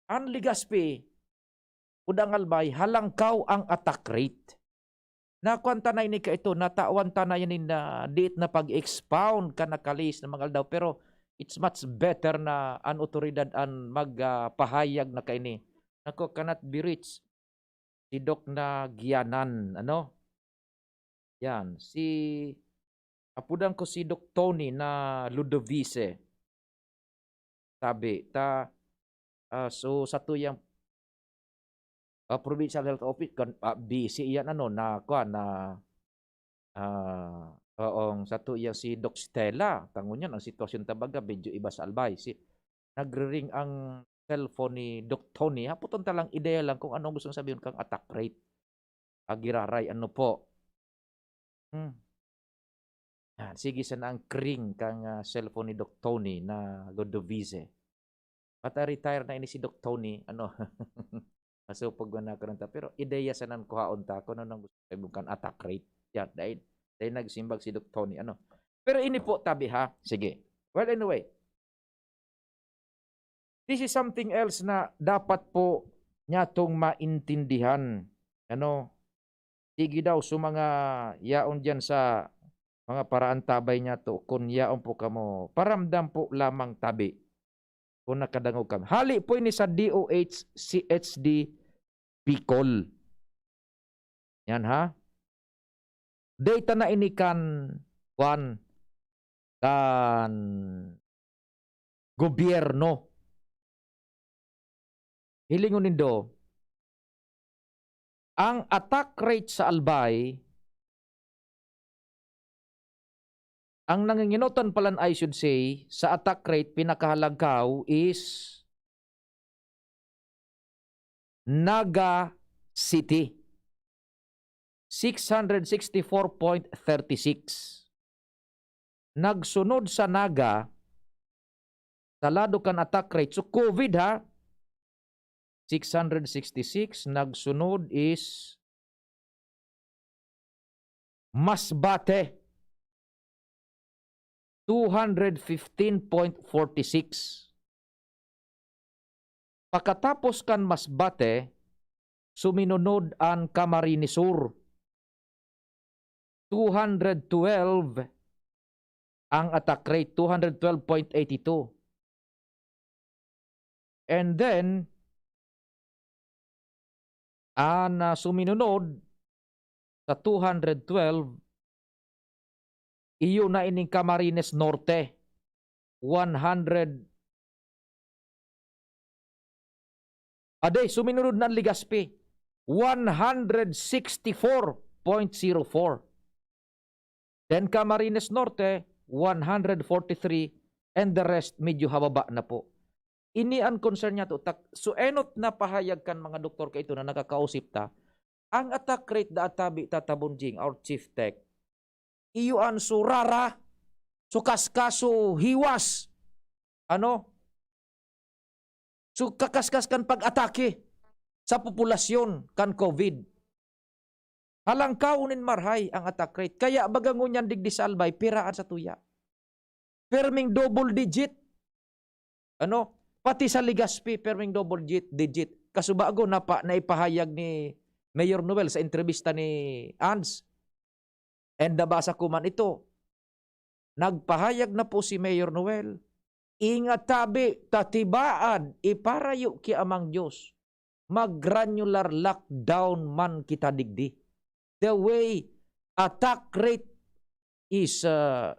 An Legazpi, Udangalbay, halangkaw ang attack rate. Nakuan ta na ini kaito, natawan ta na ini na diit na pag-expound kan nakalihis na mga aldaw, pero it's much better na an otoridad an mag, ah, pahayag na kaini. Nako, cannot be reached si Doc na Gianan, ano? Yan, si, apodan ko si Doc Tony na Ludovice. Tabi, ta, ah, so, satuyang, ah, provincial health office, kan, ah, busy iyan, ano, na, kuwan, na, ah, oong, satuyang si Doc Stella, ta ngunyan, ang sitwasyon ta baga, medyo iba sa Albay. Si, nagre-ring ang cellphone ni Doc Tony. Hapoton ta lang, ideya lang kung anong gustong sabihin kang attack rate. Agiraray, ano po? Hmm. Ah, sige sana ang kring kang, ah, cellphone ni Doc Tony na Lodovize. Pata retire na ini si Doc Tony, ano? Masupog man ako ng ta-, pero ideya sana ang kuhaon ta kung anong gusto sabihin kan attack rate. Yan, dahil, dahil nagsimbag si Doc Tony, ano? Pero ini po, tabi ha. Sige. Well, anyway. This is something else na dapat po niyatong maintindihan. Ano? Sige daw, so mga yaon diyan sa mga paraan tabay niyato, kun yaon po kamo, paramdam po lamang tabi kung nakadangog kami. Hali po ini sa D O H C H D Bicol. Yan, ha? Data na ini kan, kwan, kan gobyerno. Hilingon nindo, ang attack rate sa Albay, ang nanginginotan palan, I should say, sa attack rate, pinakahalangkaw is Naga City, six hundred sixty-four point thirty-six. Nagsunod sa Naga, sa lado kan attack rate. So, COVID, ha? Six hundred sixty-six. Nagsunod is Masbate, two hundred fifteen point forty-six. Pakatapos kan Masbate, suminunod an Camarines Sur, two hundred twelve ang attack rate, two hundred twelve point eighty two. And then, an, ah, suminunod sa two hundred twelve, iyo na ining Camarines Norte, one hundred. Ade, suminunod na an Legazpi, one hundred sixty-four point zero four. Then Camarines Norte, one hundred forty-three, and the rest medyo hababa na po. Ini an concern niya to. Tak-, so enot na pahayag kan mga doktor kaito na nakakausip ta, ang attack rate da tabi, Tata Bonjing, our chief tech, iyo an surara, so kaskaso hiwas. Ano? So, kakaskas kan pag-atake sa populasyon kan COVID. Halangkaw nin marhay ang attack rate. Kaya baga ngunyan digdi sa Albay, piraan sa tuya. Perming double digit. Ano? Pati sa Legazpi, perming double digit, digit. Kasubago na pa, naipahayag ni Mayor Noel sa entrevista ni Anz. And nabasa ko man ito. Nagpahayag na po si Mayor Noel, "Ingat tabi, ta tibaad, iparayo ki Amang Dios, mag-granular lockdown man kita digdi." The way attack rate is, uh,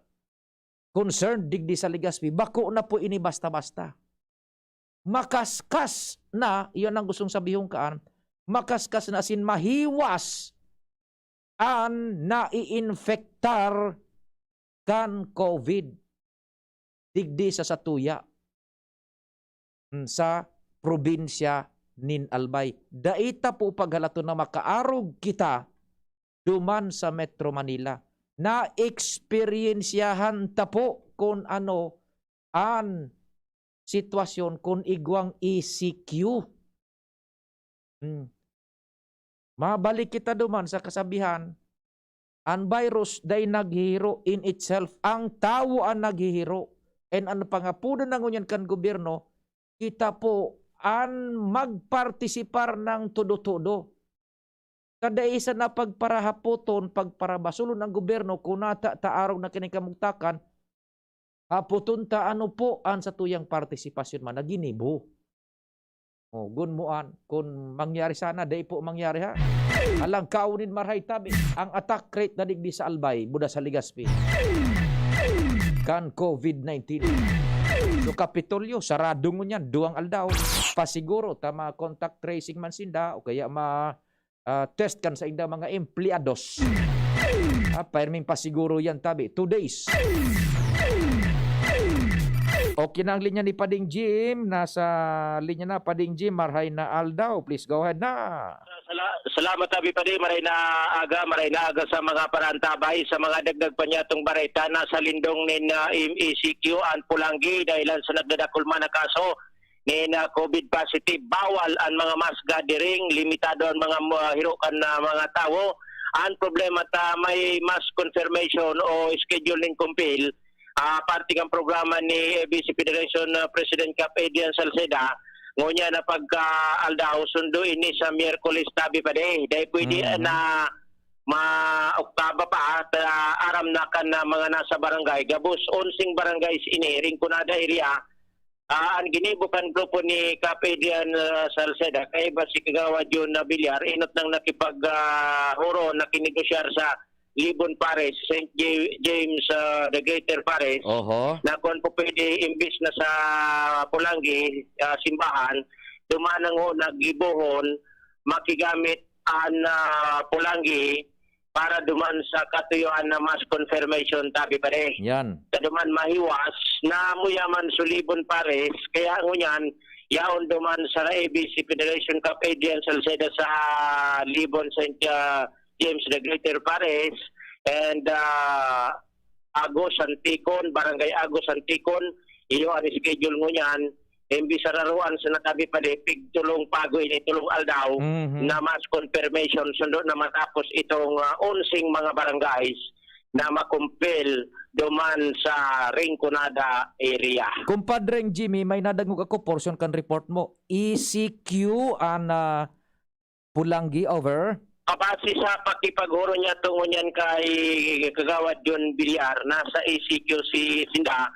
concerned digdi sa Legazpi, bako na po ini basta-basta. Makaskas na, iyon ang gustong sabihon kaan, makaskas na asin mahiwas an naiinfektar kan COVID digdi sa satuya, mm, sa probinsya nin Albay. Dai ta po paghalaton na makaarog kita duman sa Metro Manila. Naeksperyensyahan ta po kun ano an sitwasyon kun igwang E C Q. Hmm. Mabalik kita duman sa kasabihan, an virus dai naghihiro in itself, ang tawo an naghihiro. And an pangapodan na ngunyan kan gobyerno, kita po an magpartisipar ng todo-todo. Ta dai sana pagparahapoton, pagparabasulon ang gobyerno kun nata ta arog na kining kamugtakan, hapoton ta ano po an satuyang partisipasyon man na ginibo. O, gunmoan, kun mangyari sana, dai po mangyari, ha? Alang kaon nin marhay tabi, ang attack rate na digdi sa Albay, buda sa Legazpi, kan COVID nineteen. So, Kapitolyo, sarado ngunyan, duwang aldaw. Pasiguro, ta ma-contact tracing man sinda, o kaya ma, ah, test kan saindang mga empleados. Ah, pirming pasiguro yan, tabi. Two days. Okay na ang linya ni Pading Jim. Nasa linya na, Pading Jim, marhay na aldaw. Please go ahead na. Sala-, salamat, Abi Padi. Maray na aga, maray na aga sa mga parantabay, sa mga dagdag pa niyatong bareta. Nasa lindong nin, ah, M E C Q an Polangui dahilan sa nagdadakul man na kaso nin, ah, COVID positive. Bawal an mga mass gathering, limitado an mga, ah, hiro kan, ah, mga tawo. An problema ta may mass confirmation o schedule nin kumpil, ah, parte kan programa ni A B C Federation, ah, President Cap Adrian Salceda, ngunyan na pagka-aldaw, sundo ini sa Miyerkules tabi pa di. Dahil pwede Mhm. na ma-oktaba pa, ta aram na kan, ah, mga nasa barangay. Gabos onseng barangays ini, Rinconada area. Ah, an ginibo kan grupo ni Cap Adrian, ah, Salceda, kaiba si Kagawad John Villar, inot nang nakipag, ah, huro, nakinegosyar sa Libon Parish, Saint Ja-, James, ah, the Greater Parish, Oho. na kung po pwede, imbis na sa Polangui, ah, simbahan, duman ang una, gibohon, makigamit an, ah, Polangui para duman sa katuyuan na mass confirmation, tabi pare. Yan. Sa duman mahiwas na muyaman sa Libon Parish, kaya ngunyan, yaon duman sa A B C Federation Cup Adrian Salceda sa Libon, Saint, ah, James the Greater Parish, and, ah, Agos Anticon, Barangay Agos Anticon, iyo an schedule ngunyan, imbis sa raruan sa natabi pa di, pigtulong pago ini, tulong aldaw, Mhm. na mass confirmation, sundo na matapos itong, ah, onseng mga barangays na makumpil duman sa Rinconada area. Kumpadreng Jimmy, may nadangog ako portion kan report mo. E C Q an, ah, Polangui over? Kabase sa pakipaghuro niya tungo niyan kay Kagawad John Villar, nasa E C Q si sinda.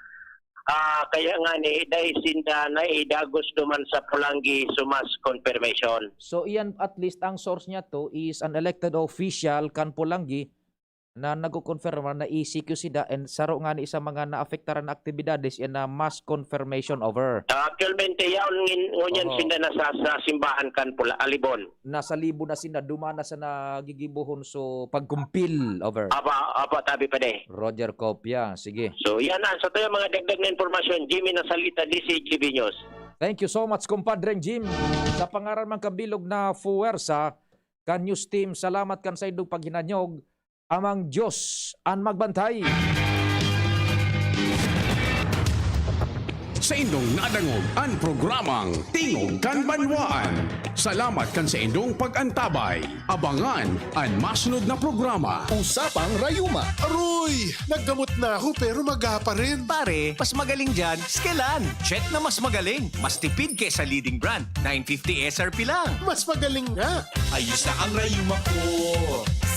Ah, kaya nga ni, dai sinda naidagos duman sa Polangui sa mass confirmation. So, iyan, at least, ang source niya to is an elected official kan Polangui na nagko-confirm na E C Q sinda, and saro nga ni sa mga naapektaran na aktibidades, yan na mass confirmation over. Ah, actualmente, yaon ngin-, ngunyan Oho. sinda na sa, sa simbahan kan Pula-, Alibon. Nasa Libon na sinda, duman na sa nagigibohon, so, pagkumpil over. Apa, apa, tabi pa di. Roger Copia, sige. So, yan na. Sa tayo, mga dagdag na impormasyon, Jimmy Nasalita, D C G B News. Thank you so much, kumpadreng Jim. Sa pangaran man kabilog na fuwersa kan news team, salamat kan saindong paghinanyog. Amang Diyos an magbantay. Saindong nadangog an programang Tingog kan Banwaan. Salamat kan saindong pag-antabay. Abangan an masunod na programa. Usapang Rayuma. Aroy! Naggamot na ako pero maga pa rin. Pare, mas magaling dyan, Skelan. Check na mas magaling. Mas tipid kesa leading brand. Nine fifty S R P lang. Mas magaling nga. Ayos na ang rayuma ko.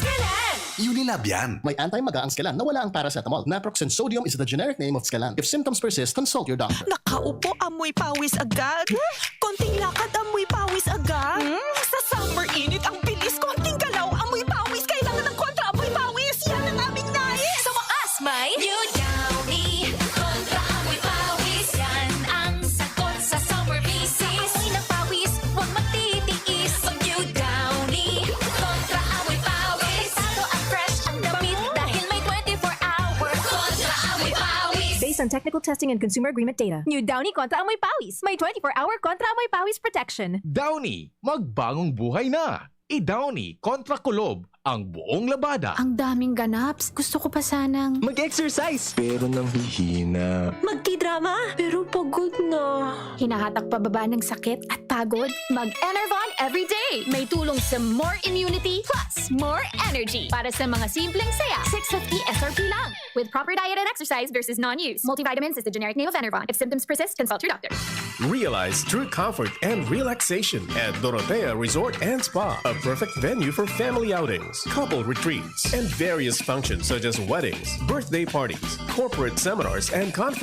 Skelan! Unilab yan. May anti-maga ang Skelan na wala ang paracetamol. Naproxen sodium is the generic name of Skelan. If symptoms persist, consult your doctor. Nakaupo, amoy pawis agad. Konting lakad, amoy pawis agad. Hmm? Sa summer init, ang bilis. Konting galaw, amoy pawis. Kailangan ng kontra amoy pawis. Yan ang aming nais. Sa wakas, may New Downy. Kontra amoy pawis. Yan ang sagot sa summer bisis. Amoy ng pawis, huwag magtitiis. Mag New Downy. Kontra amoy pawis. Delikado at fresh ang damit dahil may twenty-four hour kontra amoy pawis. Based on technical testing and consumer agreement data. New Downy kontra amoy pawis. May twenty-four hour kontra amoy pawis protection. Downy, magbangong buhay na. I-Downy kontra kulob ang buong labada. Ang daming ganaps. Gusto ko pa sanang Mag-exercise, pero nanghihina. Magkidrama, pero pagod na. Hinahatak pababa ng sakit at pagod. Mag-Enervon everyday. May tulong sa more immunity plus more energy para sa mga simpleng saya. Six fifty S R P lang. With proper diet and exercise versus non-use. Multivitamins is the generic name of Enervon. If symptoms persist, consult your doctor. Realize true comfort and relaxation at Dorotea Resort and Spa, a perfect venue for family outings, couple retreats, and various functions such as weddings, birthday parties, corporate seminars, and conferences.